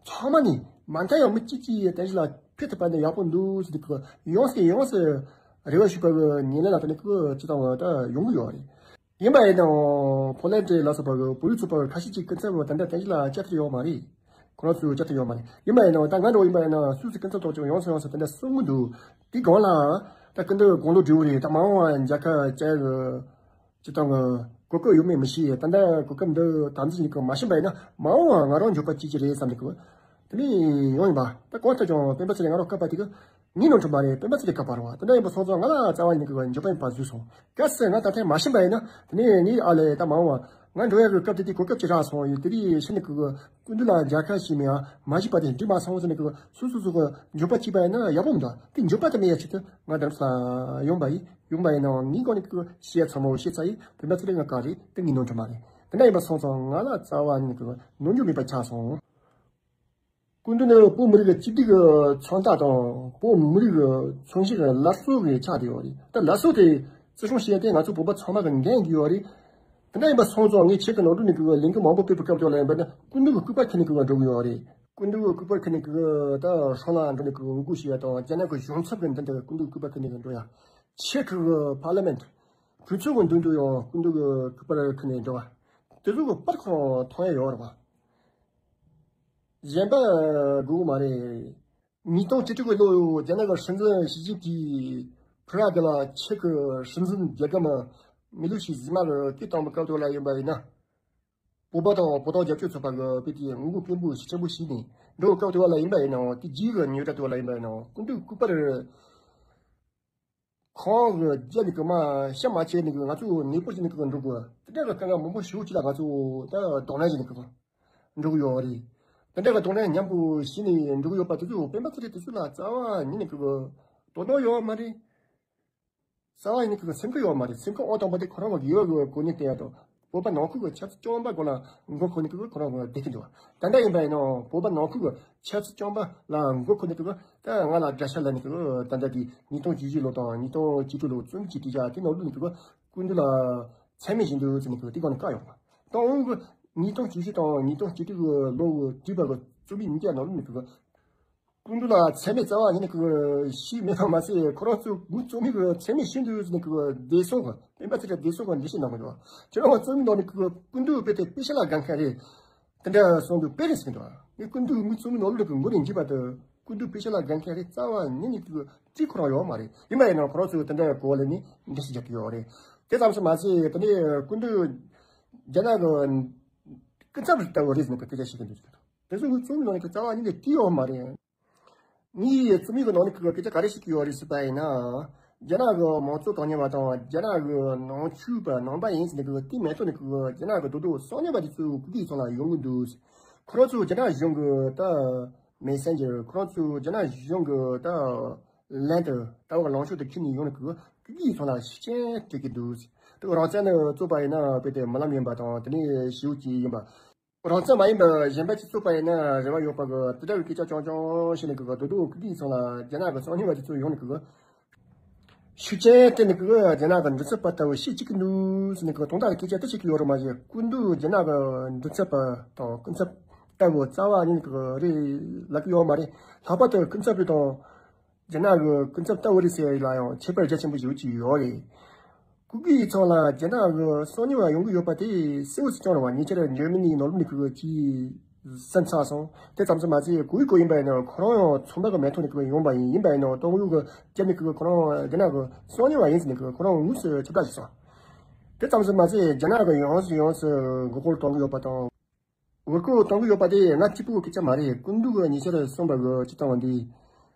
ཚང་མ་ནས་མ་མཐའ་ཡང་མི་གཅིག་གཅིག་རྟེན་གཞི་ལ་ཕེབས་ཐུབ་པ་ནི་ཡག་པོ་འདུག་ཟེར་ནས་ཀྱི་ཡོངས་སུ་ཡོངས་སུ་རེ་བ་ཞུས་པ་གི་ཉིན་ལན་ལ་ད་ནི་ཀྱི་སྤྱི་བཏང་བ་ད་ཡོང་གི་ཡོད་རེད། ཡིན་པ་ཡིན་ནའང་ཕོ་ལན་ཌི་ལ་སོགས་པ་གི་བོད་རིགས་ཚོགས་པ་གི་ཁ་ཤས་ཅིག་སྐུ་ཚབ་ད་ལྟ་རྟེན་གཞི་ལ་བཅར་ཐུབ་ཡོད་མ་རེད། ཁོ་རང་ཚོས་བཅར་ཐུབ་ཡོད་མ་རེད། ཡིན་པ་ཡིན་ནའང་ད་ང་འདྲ་བོ་ཡིན་པ་ཡིན་ན་སུད་སི་སྐུ་ཚབ་དོན་གཅོད་ཡོངས་སུ་ཡོངས་སུ་ད་ལྟ་གསུང་གི་འདུག་དེ་སྒང་ལ་ད་སྐུ་མདུན་དགུང་ལོ་བགྲེས་པོ་རེད། ད་མ་འོངས་པ་མཇལ་ཁ་བཅར་གི་སྤྱི་བཏང་གི་གོ་སྐབས་ཡོད་མེད་མི་ཤེས། ད་ལྟ་གོ་སྐབས་འདི་དམ་འཛིན་གྱི་མ་ཤེས་པ་ཡིན་ན་མ་འོངས་པ་ང་རང་འགྱོད་པ་སྐྱེ་གི་རེད་བསམ་ནས་གི་དེ་ནས་ཡོང་ཡིན་པ། ད་གང་ལྟར་ཀྱང་སྤེན་པ་ཚེ་རིང་ང་རང་བསྐོས་པ་དེ་གི་ངའི་ནོར་འཁྲུལ་མ་རེད། སྤེན་པ་ཚེ་རིང་བསྐོས་པ་རེད་བ། དེ་འདྲ་ཡིན་པ་སོང་ཙང་ང་ལ་རྩ་བ་ཉིད་ནས་གི་འགྱོད་པ་ཡིན་པ་བཟོས་སོང་། གལ་སྲིད་ང་ད་ཐེངས་མ་ཕྱིན་པ་ཡིན་ན་དེ་ནས་ངའི་ཨ་ལས་ད་མ་འོངས་པ་ང་འགྲོ་ཡ་གི་སྐབས་དེ་དུས་གོ་སྐབས་ཅིག་རག་སོང་ཡོད། དེ་དུས་ཕྱིན་ནས་གི་སྐུ་མདུན་ལ་མཇལ་ཁ་ཞུས་མེད་ཡ་མ་ཞུས་པ་དེ་འགྲིག་མ་སོང་ཟེར་ནས་གི་སོ་སོ་སོ་གི་འགྱོད་པ་སྐྱེས་པ་ཡིན་ན་ཡག་པོ་མི་འདུག་དེ་འགྱོད་པ་དེ་མེད་ཡ་ཆེད་དུ་ང་རྡ་རམ་ས་ལ་ཡོང་པ་ཡིན། ཡོང་པ་ཡིན་ནའང་ངའི་སྒང་ནས་ཀྱི་བཤད་ཚང་མ་བཤད་ཚར་ཡིན། སྤེན་པ་ཚེ་རིང་ང་བཀག་རེད། དེ་ངའི་ནོར་འཁྲུལ་མ་རེད། དེ་འདྲ་ཡིན་པ་སོང་ཙང་ང་ལ་རྩ་བ་ཉིད་ཀྱི་ནོར་འགྱོད་མེད་པ་ཆགས་སོང་། སྐུ་མདུན་ནི་བོད་མི་རིགས་ཀྱི་གཅིག་སྒྲིལ་གྱི་མཚོན་རྟགས་དང་བོད་མི་རིགས་ཀྱི་མཚོན་བྱེད་ཀྱི་སླར་གསོ་གི་ཆགས་བསྡད་ཡོད་རེད། ད་སླར་གསོ་དེ་བརྩི་སྲུང་བྱེད་ཡ་དེ་ང་ཚོ་བོད་པ་ཚང་མ་གི་འགན་ཡོད་རེད། དེ་འདྲ་ཡིན་པ་སོང་ཙང་ངས་ཆེད་དུ་ནོར་འཁྲུལ་ནས་ཀྱི་ལས་འགུལ་མང་པོ་སྤེལ་བའི་སྐབས་དེ་ལ་ཡིན་པ་ན་སྐུ་མདུན་གྱི་སྐུ་པར་ཁྱེར་ནས་ཀྱི་འགྲོ་གི་ཡོད་རེད། སྐུ་མདུན་གྱི་སྐུ་པར་ཁྱེར་ནས་ཀྱི་ད་སྲང་ལམ་འགྲོ་ནས་ཀྱི་འུར་རྒྱག་བྱེད་ཡ་དང་རྒྱ་ནག་གི་གཞུང་ཚབ་ཀྱི་མདུན་དུ་སྐུ་མདུན་གྱི་སྐུ་པར་ཁྱེར་ནས་ཀྱི་འགྲོ་ཡ། ཆེད་དུ་པར་ལི་མེན་ཊི་གྲོས་ཚོགས་ཀྱི་མདུན་དུ་ཡང་སྐུ་མདུན་གྱི་སྐུ་པར་ཁྱེར་ནས་འགྲོ་བ། དེ་ཚོ་གི་པར་ཁོ་རང་མཐོང་ཡ་ཡོད་རེད་བ། གཞན་པ་དགོས་མ་རེད། ཉིས་སྟོང་བཅུ་དྲུག་གི་ལོ་རྒྱ་ནག་གི་སྲིད་འཛིན་ཞི་ཅིན་ཕིང་ཕ་ར་གི་ལ་ཆེ་གི་སྲིད་འཛིན་རྒྱལ་ཁམས་མི་ལུས་ཤིག་གཟིགས་མ་གི་སྐད་བཏང་བའི་སྐབས་དེ་ལ་ཡིན་པ་ཡིན་ན། བོད་པ་དང་བོད་དོན་རྒྱབ་སྐྱོར་ཚོགས་པ་གི་དཔེ་དེ་ངོ་རྒོལ་སྐད་འབོད་ཤུགས་ཆེན་པོ་བྱས་ནས་འགྲོ་བའི་སྐབས་དེ་ལ་ཡིན་པ་ཡིན་ནའང་དེ་རྗེས་ཀྱི་ཉེ་བར་དེ་ལ་ཡིན་པ་ཡིན་ནའང་སྐུ་མདུན་སྐུ་པར། ཁོང་གི་རྒྱབ་ནས་ཀྱི་མ་ཤ་མ་བྱས་ནས་ཀྱི་ང་ཚོ་ནད་པར་བྱས་ནས་ཀྱི་འགྲོ་དགོས། དེ་འདྲ་གི་དཀའ་ངལ་མང་པོ་ཞེ་པོ་ཅིག་ལ་ང་ཚོ་ད་གདོང་ལེན་བྱས་ནས་ཀྱི་འགྲོ་གི་ཡོད་རེད། དེ་འདྲ་གི་གདོང་ལེན་མཉམ་པོ་བྱས་ནས་འགྲོ་གི་ཡོད་པ་དེ་ཚོ་སྤེན་པ་ཚེ་རིང་དེ་ཚོ་ལ་རྩ་བ་ཉིད་ནས་ཀྱི་དོ་སྣང་ཡོད་མ་རེད། རྩ་བ་ཉིད་ནས་ཀྱི་སེམས་ཁུར་ཡོད་མ་རེད། སེམས་ཁུར་ཨང་དང་པོ་དེ་ཁོ་རང་གི་དགེ་བ་གི་གོ་གནས་སྟེར་ཡ་དང་། བོད་པ་ནང་ཁུལ་གྱི་ཆབ་སྲིད་སྐྱོང་བ་སྒང་ལ་མགོ་འཁོར་ནས་ཀྱི་ཁོ་རང་གི་བསྡད་ཀྱི་འདུག་ད་ལྟ་ཡིན་པ་ཡིན་ནའང་བོད་པ་ནང་ཁུལ་གྱི་ཆབ་སྲིད་སྐྱོང་བ་ལ་མགོ་འཁོར་ནས་ཀྱི་ད་ང་ལ་དགྲ་ཤ་ལབ་ནས་ཀྱི་ད་ལྟ་དེ་ཉིས་སྟོང་བཅུ་བཞི་ལོ་དང་ཉིས་སྟོང་བཅུ་དྲུག་ལོ་རྩོམ་གྱི་དེ་ཡ་དེ་ནང་ལོགས་ནས་ཀྱི་སྐུ་མདུན་ལ་མཚན་སྨད་བྱེད་འདུག་ཟེར་ནས་ཀྱི་དེ་སྒང་ནས་བཀག་ཡོང་བ། ད་འོང་གི་ཉིས་སྟོང་བཅུ་བཞི་དང་ཉིས་སྟོང་བཅུ་དྲུག་གི་ལོ་གི་བྲིས་པ་གི་རྩོམ་ཡིག་གཉིས་ཀ་ནང་ལོགས་ནས་ཀྱི། སྐུ་མདུན་ལ་མཚན་སྨད་རྩ་བ་ཉིད་ནས་ཀྱི་ཞུས་མེད་པ་མ་ཟད་ཁོ་རང་ཚོས་མུ་རྩོམ་ཡིག་གི་མཚན་སྨད་ཞུ་འདུག་ཟེར་ནས་ཀྱི་བདེ་སྲུང་གི་སྤེན་པ་ཚེ་རིང་བདེ་སྲུང་གི་འགྲེལ་བཤད་གནང་གི་འདུག་ཁྱེད་རང་རྩོམ་ཡིག་ནང་ནས་ཀྱི་སྐུ་མདུན་དཔེ་དེ་དཔེ་ཆ་ལ་དགའ་མཁན་རེད། དེ་འདྲ་གསུངས་འདུག་དཔེ་རེད་ཟེར་གི་འདུག་ངས་སྐུ་མདུན་མུ་རྩོམ་ཡིག་ནང་ལོགས་ཀྱི་མགོ་ནས་མཇུག་བར་དུ་སྐུ་མདུན་དཔེ་ཆ་ལ་དགའ་མཁན་རེད། རྩ་བ་ཉིད་ནས་ཀྱི་བརྩི་ཁོ་རང་ཡོད་མ་རེད། ཡིན་པ་ཡིན་ནའང་ཁོ་རང་ཚོས་དེ་འདྲ་གོ་བ་ལེན་ནས་འགྲེལ་བཤད་རྒྱག་གི་ཡོད་རེད། དེ་ཙམ་ཞིག་མ་ཟད་དེ་ནས་སྐུ་མདུན་རྒྱ་ནག་གི་སྐུ་ཚབ་ལྟ་བུ་རེད་ཟེར་ནས་སྐད་ཆ་བཤད་ཀྱི་འདུག་དེ་ཚོ་གི་རྩོམ་ཡིག་ནང་གི་རྩ་བ་ཉིད་ནས་བྲིས་ཡོད་མ་རེད། ངའི་རྩོམ་ཡིག་གི་ནང་ནས་གི་སྐད་ཆ་ག་རེ་བཤད་ཀྱི་ཡོད་རེད་ཟེར་བ་ཡིན་ན། རྒྱ་ནག་གི་མང་གཙོ་དོན་གཉེར་བ་དང་རྒྱ་ནག་གི་ནང་ཆོས་པ་ནང་པ་ཡིན་ཟེར་ནས་གི་དེ་མེད་ཐོག་ནས་གི་རྒྱ་ནག་གི་རྡོག་རྡོག་སང་ཉིན་པ་དེ་ཚོ་གུ་གེ་ཚང་ལ་ཡོང་གི་འདུག་ཁོ་རང་ཚོ་རྒྱ་ནག་གཞུང་གི་ད་མེ་སེན་ཇར། ཁོ་རང་ཚོ་རྒྱ་ནག་གཞུང་གི་ད་ལན་དུ་ལྟ་བ་ལངས་ཕྱོགས་དུ་ཁྱེར་ནས་ཡོང་ནས་གི་གུ་གེ་ཚང་ལ་ཤུགས་རྐྱེན་སྤྲད་ཀྱི་འདུག་དེ་རང་བཙན་ནི་རྩོད་པ་ཡིན་ན་དཔེ་དེ་རྨི་ལམ་ཡིན་པ་དང་དེ་ནས་ཞེ་པོ་ཅིག་ཡིན་པ། རང་བཙན་མ་ཡིན་པ་གཞན་པ་ཅིག་རྩོད་པ་ཡིན་ན་རེ་བ་ཡོད་པ་གི་དེ་འདྲ་བའི་སྐད་ཆ་རྐྱང་རྐྱང་བཤད་ནས་གི་རྡོག་རྡོག་གུ་གེ་ཚང་ལ་རྒྱ་ནག་གི་སང་ཉིན་པ་དེ་ཚོ་ཡོང་ནས་གི་ཤུགས་རྐྱེན་སྤྲད་ནས་གི་རྒྱ་ནག་གི་མགྲིན་ཚབ་པ་ལྟ་བུ་བཤད་ཅིག་གི་འདུག་ཟེར་ནས་གི་དོན་དག་གི་སྐད་ཆ་དེ་བཤད་ཀྱི་ཡོད་རེད་མ་གཞི། སྐུ་མདུན་རྒྱ་ནག་གི་མགྲིན་ཚབ་པ་དང་སྐུ་ཚབ་ལྟ་བུ་རྩ་བ་ཉིད་ནས་གི་རེད་ལབ་ཀྱི་ཡོད་མ་རེད། ལྷག་པར་དུ་སྐུ་ཚབ་རེད་དང་། རྒྱ་ནག་གི་སྐུ་ཚབ་ལྟ་བུ་རེད་ཟེར་ཡ་ལ་ཡང་ཁྱད་པར་རྒྱ་ཆེན་པོ་ཞེ་པོ་ཅིག་ཡོད་རེད། གུ་གེ་ཚང་ལ་རྒྱ་ནག་གི་སང་ཉིན་པ་ཡོང་གི་ཡོད་པ་དེ་གསལ་བོ་ཞིག་བྱུང་རེད་བ། ཉེ་ཆར་འཇར་མ་ནི་ནང་ལོགས་ནས་གི་ཅིག་གསན་ཚར་སོང་། དེ་ཙམ་ཟིག་མ་ཟད་གུ་གེ་ཡིན་པ་ཡིན་ན་ཁོ་རང་ཡང་ཚོང་པ་གི་མིང་ཐོག་ནས་གི་ཡོང་པ་ཡིན། ཡིན་པ་ཡིན་ན་གཏོང་ཡོང་གི་རྒྱབ་ནས་གི་ཁོ་རང་རྒྱ་ནག་གི་སང་ཉིན་པ་ཡིན་ཟེར་ནས་གི་ཁོ་རང་དངོས་སུ་ཁྱབ་བསྒྲགས་བྱས་སོང་། དེ་ཙམ་ཟིག་མ་ཟད་རྒྱ་ནག་གི་ཡོངས་སུ་ཡོངས་སུ་མགོ་སྐོར་གཏོང་གི་ཡོད་པ་དང་། འུར་རྒོད་གཏོང་གི་ཡོད་པ་དེ་ང་གཅིག་པུའི་སྐད་ཆ་མ་རེད། སྐུ་མདུན་གྱིས་ཉེ་ཆར་གསུངས་པ་གི་སྤྱིར་བཏང་འདི་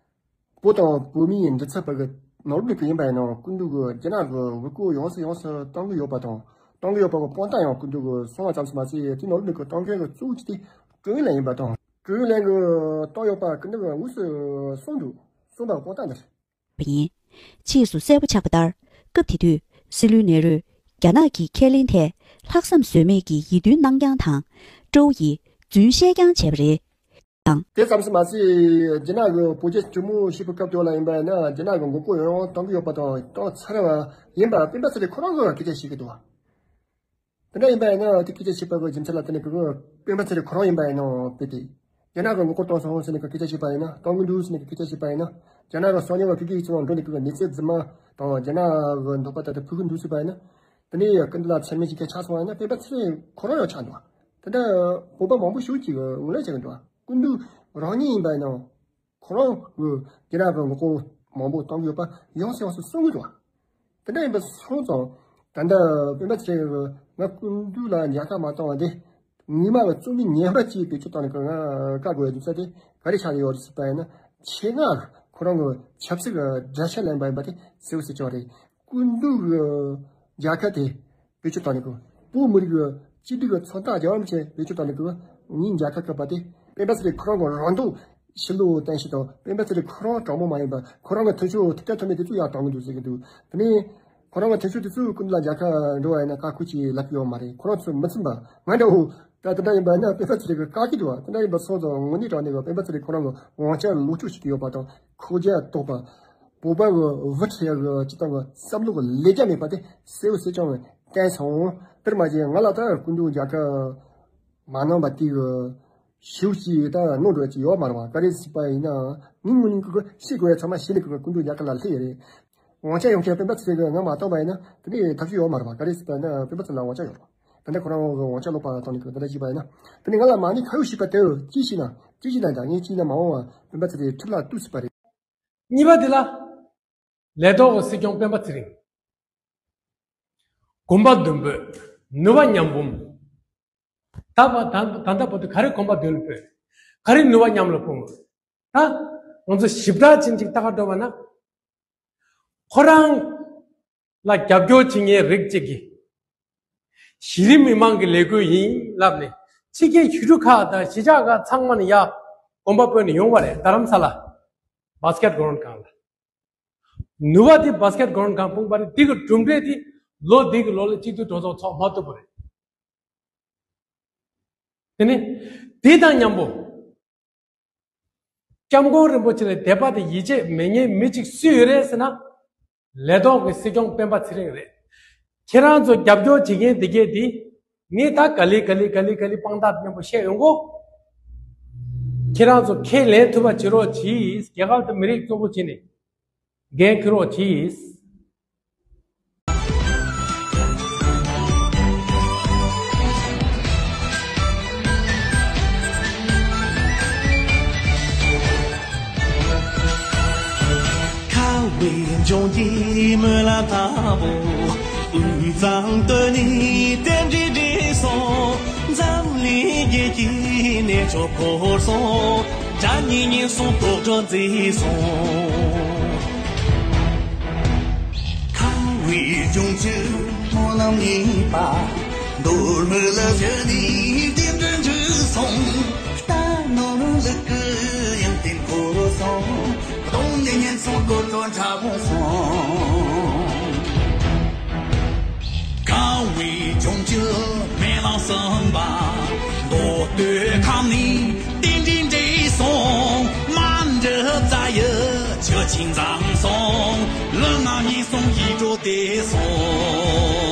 བོད་དང་བོད་མིའི་མགྲིན་ཚབ་པ་གི་ནང་ལོགས་ནས་གི་ཡིན་པ་ཡིན་ན་སྐུ་མདུན་གྱིས་རྒྱ་ནག་གི་འུར་རྒོད་ཡོངས་སུ་ཡོངས་སུ་གཏོང་གི་ཡོད་པ་དང་གཏོང་གི་ཡོད་པ་གི་དཔང་རྟགས་ཡང་སྐུ་མདུན་གྱིས་གསུངས་པ་ཙམ་ཞིག་མ་ཟད་དེ་ནང་ལོགས་ནས་གི་གཏོང་མཁན་གྱི་གཙོ་བོ་གཅིག་དེ་ཀྲུའུ་ཨིན་ལན་ཡིན་པ་དང་ཀྲུའུ་ཨིན་ལན་གྱིས་གཏོང་ཡོད་པ་སྐུ་མདུན་གྱིས་དངོས་སུ་གསུངས་འདུག་གསུངས་པ་གི་དཔང་རྟགས་འདི་རེད། པ་ཡིན། ཕྱིས་སུ་གསལ་པོ་ཆགས་པ་ལྟར། སྐབས་དེ་དུས་སྲིད་བློན་ནེ་རུས་རྒྱ་ནག་གི་ཁས་ལེན་ཐད་ལྷག་བསམ་ཟོལ་མེད་ཀྱིས་ཡིད་རྟོན་གནང་རྐྱང་དང་། ཀྲོའུ་ཡིས་རྫུན་བཤད་རྐྱང་བྱས་པ་རེད། དང་། དེ་ཙམ་ཞིག་མ་ཟད་རྒྱ་ནག་གི་བོད་རྒྱ་གྲོས་མོལ་བྱེད་པའི་སྐབས་དེ་ལ་ཡིན་པ་ཡིན་ན་རྒྱ་ནག་གི་འགོག་རྒོལ་ཡང་ཡང་གཏོང་གི་ཡོད་པ་དང་གཏོང་ཚར་བ་ཡིན་པ་སྤེན་པ་ཚེ་རིང་ཁོ་རང་གིས་སྐད་ཆ་བཤད་ཀྱི་འདུག་དེ་འདྲ་ཡིན་པ་ཡིན་ན་དེ་སྐད་ཆ་བཤད་པ་གི་རྒྱུ་མཚན་ལ་བརྟེན་ནས་གི་སྤེན་པ་ཚེ་རིང་ཁོ་རང་ཡིན་པ་ཡིན་ནོ་དཔེ་དེ། རྒྱ་ནག་གི་འགོག་རྒོལ་གཏོང་སོང་ཟེར་ནས་གི་སྐད་ཆ་བཤད་པ་ཡིན་ན་གཏོང་གི་འདུག་ཟེར་ནས་གི་སྐད་ཆ་བཤད་པ་ཡིན་ན་རྒྱ་ནག་གི་སང་ཉིན་པ་གི་གི་ཚོ་འགྲོ་ནས་གི་གནས་ཚུལ་རྫུན་མ་དང་རྒྱ་ནག་གི་འདོད་པ་ལྟར་དུ་ཕུལ་གི་འདུག་ཟེར་བ་ཡིན་ན། དེ་ནས་སྐུ་མདུན་ལ་མཚན་སྨད་ཅིག་ཆགས་སོང་བ་ཡིན་ན་སྤེན་པ་ཚེ་རིང་ཁོ་རང་ཡང་ཆགས་འདུག་དེ་འདྲ་བོད་པ་མང་པོ་ཞིག་ཅིག་གིས་ངོས་ལེན་བྱེད་གི་འདུག་སྐུ་མདུན་རང་ཉིད་ཡིན་པ་ཡིན་ནོ། ཁོ་རང་གི་རྒྱ་ནག་གི་འགོག་རྒོལ་མང་པོ་གཏོང་གི་ཡོད་པ་ཡོངས་སུ་ཡོངས་སུ་གསུང་གི་འདུག་དེ་འདྲ་ཡིན་པ་སོང་ཙང་ད་ལྟ་སྤེན་པ་ཚེ་རིང་གིས་ང་སྐུ་མདུན་ལ་མཇལ་ཁ་མ་བཏང་བ་དེ་ཉི་མ་གི་རྩོམ་ཡིག་ངན་པ་ཅིག་བེད་སྤྱོད་བཏང་ནས་ང་བཀག་དགོས་ཡ་རྒྱུ་མཚན་དེ་ག་རེ་ཆགས་ཡོད་རེད་ཟེར་བ་ཡིན་ན་ཆེད་མངགས་ཁོ་རང་གི་ཆབ་སྲིད་ཀྱི་དགྲ་ཤ་ལེན་པ་ཡིན་པ་དེ་གསལ་པོ་གསལ་རྐྱང་རེད། སྐུ་མདུན་གྱི་མཇལ་ཁ་དེ་བེད་སྤྱོད་བཏང་ནས་གི་བོད་མི་རིགས་ཀྱི་གཅིག་སྒྲིལ་གྱི་མཚོན་རྟགས་རྒྱལ་བ་རིན་པོ་ཆེ་བེད་སྤྱོད་བཏང་ནས་གི་ངའི་མཇལ་ཁ་བཀོད་པ་དེ་སྤེན་པ་ཚེ་རིང་ཁོ་རང་གི་རང་སྡུག་ཕྱི་ལོགས་བསྟན་ཞིག་དང་སྤེན་པ་ཚེ་རིང་ཁོ་རང་དྲང་མོ་མ་ཡིན་པ་ཁོ་རང་གི་མཐུན་ཕྱོགས་ཐུབ་བསྟན་ཐོགས་མེད་དེ་ཚོ་ཡར་དྲང་གི་འདུག་ཟེར་གི་འདུག་དེ་ནས་ཁོ་རང་གི་མཐུན་ཕྱོགས་དེ་ཚོས་སྐུ་མདུན་ལ་མཇལ་ཁ་འགྲོ་བ་ཡིན་ན་བཀག་འགོག་ཅིག་ལབ་ཀྱི་ཡོད་མ་རེད། ཁོ་རང་ཚོ་མི་ཚིམ་པ་ང་འདྲ་བོ་ད་དེ་འདྲ་ཡིན་པ་ཡིན་ན་སྤེན་པ་ཚེ་རིང་གིས་བཀག་གི་འདུག་དེ་འདྲ་ཡིན་པ་སོང་ཙང་དངོས་གནས་དྲང་གནས་ཀྱི་སྤེན་པ་ཚེ་རིང་ཁོ་རང་གི་དབང་ཆ་ལོག་སྤྱོད་བྱེད་ཀྱི་ཡོད་པ་དང་ཁོག་རྒྱ་དོག་པ། བོད་པ་གི་དབུ་ཁྲིད་ཡག་གི་སྤྱི་བཏང་གི་བསམ་བློ་གི་ལས་རྒྱ་མེད་པ་དེ་གསལ་པོ་གསལ་རྐྱང་བསྟན་སོང་། དེར་མ་ཟད་ང་ལ་ད་སྐུ་མདུན་མཇལ་ཁ་མ་གནང་པ་དེ་གི་ཞུ་ཅིག་ད་གནང་འགྲོ་ཅིག་ཡོད་མ་རེད་བ། ག་རེ་ཟེར་བ་ཡིན་ན་ངའི་ངོས་ནས་ཀྱི་ཤེས་དགོས་ཡ་ཚང་མ་ཤེས་ནས་ཀྱི་སྐུ་མདུན་མཇལ་ཁ་ལ་སླེབས་ཡོད་རེད། དབང་ཆ་ཡོད་མཁན་སྤེན་པ་ཚེ་རིང་གིས་ང་མ་བཏང་པ་ཡིན་ན་དེ་ནས་ཐབས་ཤེས་ཡོད་མ་རེད་བ། ག་རེ་ཟེར་བ་ཡིན་ན་སྤེན་པ་ཚེ་རིང་ལ་དབང་ཆ་ཡོད་རེད། ད་ལྟ་ཁོ་རང་གི་དབང་ཆ་ལོག་པ་བཏང་ནས་ཀྱི་ད་ལྟ་ཅིག་པ་ཡིན་ན་དེ་ནས་ང་ལ་མ་ཎི་ཁ་ཡོད་ཞིག་པ་དེ་ཅི་ཞིག་ན་ཅི་ཞིག་ན་ད་ངས་ཅི་ན་མ་འོངས་བ་སྤེན་པ་ཚེ་རིང་ཁྲིམས་ལ་གཏུགས་སྲིད་པ་རེད། གཉིས་པ་དེ་ལ། ལས་ཐོག་གི་སྲིད་སྐྱོང་སྤེན་པ་ཚེ་རིང་། གོམ་པ་མདུན་སྤོས། ནུས་པ་མཉམ་སྤུངས། ད་བ་ད་ད་ལྟ་བར་དུ་ག་རེ་གོམ་པ་མདུན་ལ་སྤོས། ག་རེ་ནུས་པ་མཉམ་ལ་སྤུངས། ད་ང་ཚོ་ཞིབ་ཕྲ་ཅན་ཅིག་ལྟ་ག་འགྲོ་བ་ན། ཁོ་རང་ལ་རྒྱབ་སྐྱོར་བྱེད་མཁན་རིགས་གཅིག་གིས། གཞི་རིམ་མི་མང་གི་ལས་འགུལ་ཡིན་ལབ་ནས་ཕྱི་རྒྱལ་ཞི་ཀྲུག་ཁག་དང་གཞིས་ཆགས་ཁག་ཚང་མ་ནས་ཡར་གོམ་པ་སྤོས་ནས་ཡོང་བ་རེད། རྡ་རམ་ས་ལ་བྷ་སི་ཀེ་ཊི་གྷི་རའུན་ཌི་སྒང་ལ། ནུས་པ་དེ་བྷ་སི་ཀེ་ཊི་གྷི་རའུན་ཌི་སྒང་སྤུངས་པ་རེད། དེ་གི་གྲུབ་འབྲས་དེ་ལོ་འདི་གི་ལོ་ལ་སྤྱི་འཐུས་གྲོས་ཚོགས་ཚོགས་མ་ཐུབ་པ་རེད། དེ་ནི་དེ་དང་མཉམ་པོ། སྐྱབས་མགོན་རིན་པོ་ཆེ་ལ་དད་པ་དང་ཡིད་ཆེས་མེད་མཁན་མི་གཅིག་སུ་ཡོད་རེད་ཟེར་ན། ལས་ཐོག་གི་སྲིད་སྐྱོང་སྤེན་པ་ཚེ་རིང་རེད། ཁྱེད་རང་ཚོ་རྒྱབ་སྐྱོར་བྱེད་མཁན་དེ་གས་དེ། ངས་ད་ག་ལེ་ག་ལེ་ག་ལེ་ག་ལེ་དཔང་རྟགས་མཉམ་པོ་བཤད་ཡོང་གོ། ཁྱེད་རང་ཚོ་ཁས་ལེན་ཐུབ་པ་བྱེད་རོགས་གྱིས། རྒྱལ་ཁབ་དང་མི་རིགས་གཙོ་བོ་བྱས་ནས། འགན་འཁུར་རོགས་གྱིས། ཁ་བའི་འབྱུང་གི་མི་ལ་ཐ་བོ། དབུས་གཙང་སྟོད་ནས་རྟེན་འབྲེལ་འགྲིག་སོང་། འཛམ་གླིང་ གནས་མཆོག་འཁོར་སོང་། བརྒྱ་ཉིད་ཉིན་སོང་རྟོགས་གྲོལ་མཛད་སོང་། ཁམས་དབུས་ལྗོངས་ཀྱི་སྨོན་ལམ་གཉིས་པ། མདོ་སྨད་ལ་བཞུགས་ནས་རྟེན་འབྲེལ་འགྲིག་སོང་། རྟ་ནོར་ལུག་གི་ཡོན་ཏན་འཁོར་སོང་། གདོང་ནས་ཉིན་སོང་རྟོགས་གྲོལ་འཁྲབ་སོང་། ཁམས་དབུས་ལྗོངས་ཀྱི་སྨོན་ལམ་གསུམ་པ། མདོ་སྟོད་ཁམས་ནས་རྟེན་འབྲེལ་འགྲིག་སོང་། མ་འདྲི་རྩ་ཡི་ཆུ་ཆེན་འཛོམས་སོང་། ལུས་ངག་ཡིད་གསུམ་ཡིད་འགྲོ་བདེ་སོང་།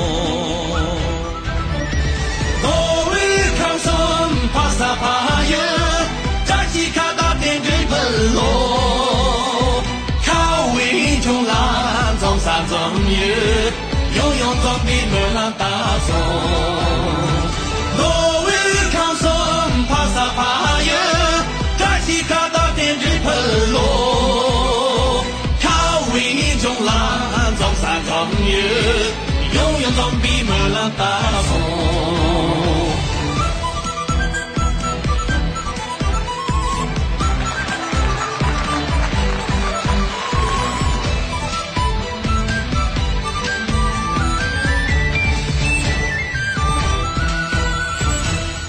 མདོ་དབུས་ཁམས་གསུམ་ཕ་ས་ཕ་ཡུལ། བཀྲ་ཤིས་ཁ་བཏགས་རྟེན་འབྲེལ་འཕུར་ལོ། ཁམས་དབུས་ལྗོངས་ལ་འཛོམས་ས་འཛོམས་ཡུལ། ཡང་ཡང་འཛོམས་པའི་སྨོན་ལམ་བཏབ་སོང་། མདོ་དབུས་ཁམས་གསུམ་ཕ་ས་ཕ་ཡུལ། བཀྲ་ཤིས་ཁ་བཏགས་རྟེན་འབྲེལ་འཕུར་ལོ། ཁམས་དབུས་ལྗོངས་ལ་འཛོམས་ས་འཛོམས་ཡུལ། ཡང་ཡང་འཛོམས་པའི་སྨོན་ལམ་བཏབ་སོང་།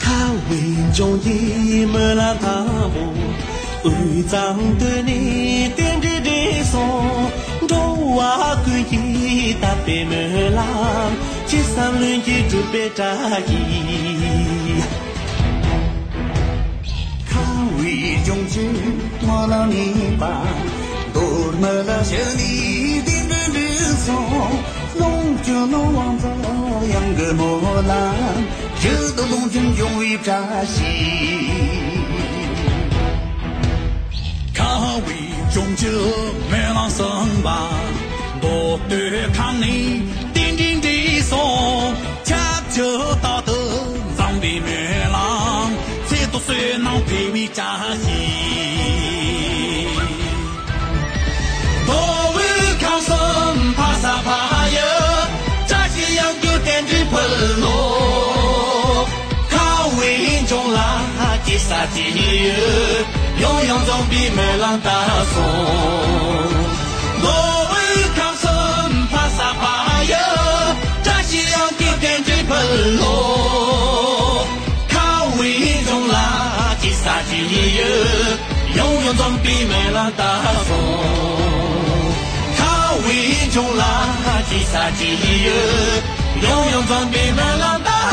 ཁམས་དབུས་ལྗོངས་ཀྱི་སྨོན་ལམ་དང་པོ། དབུས་གཙང་སྟོད་ནས་རྟེན་འབྲེལ་འགྲིག་སོང་། འགྲོ་བ་ཀུན་གྱི་དད་པའི་སྨོན་ལམ། ཅི་བསམ་ལྷུན་གྱིས་འགྲུབ་པའི་བཀྲ་ཤིས། ཁམས་དབུས་ལྗོངས་ཀྱི་སྨོན་ལམ་གཉིས་པ། མདོ་སྨད་ལ་བཞུགས་ནས་རྟེན་འབྲེལ་འགྲིག་སོང་། ལོངས་སྤྱོད་ནོར་དབང་འཛོམས་གཡང་གི་སྨོན་ལམ། རྒྱུད་དུ་ལོངས་སྤྱོད་འབྱུང་བའི་བཀྲ་ཤིས། ཁམས་དབུས་ལྗོངས་ཀྱི་སྨོན་ལམ་གསུམ་པ། མདོ་སྟོད་ཁམས་ནས་རྟེན་འབྲེལ་འགྲིག་སོང་། ཁྱབ་བསྒྲགས་རྟག་ཏུ་འཛོམས་པའི་སྨོན་ལམ། ཚེ་ཐུགས་བསོད་ནམས་འཕེལ་བའི་བཀྲ་ཤིས། མདོ་དབུས་ཁམས་གསུམ་ཕ་ས་ཕ་ཡུལ། བཀྲ་ཤིས་གཡང་རྒྱུད་རྟེན་འབྲེལ་འཕུར་ལོ། ཁམས་དབུས་ལྗོངས་ལ་སྐྱེ་ས་སྐྱེ་ཡུལ། ཡང་ཡང་འཛོམས་པའི་སྨོན་ལམ་བཏབ་སོང་། མདོ་དབུས་ཁམས་གསུམ་ཕ་ས་ཕ་ཡུལ། བཀྲ་ཤིས་གཡང་རྒྱུད་རྟེན་འབྲེལ་འཕུར་ལོ། ཁམས་དབུས་ལྗོངས་ལ་སྐྱེ་ས་སྐྱེ་ཡུལ། ཡང་ཡང་འཛོམས་པའི་སྨོན་ལམ་བཏབ་སོང་། ཁམས་དབུས་ལྗོངས་ལ་སྐྱེ་ས་སྐྱེ་ཡུལ། ཡང་ཡང་འཛོམས་པའི་སྨོན་ལམ་བཏབ།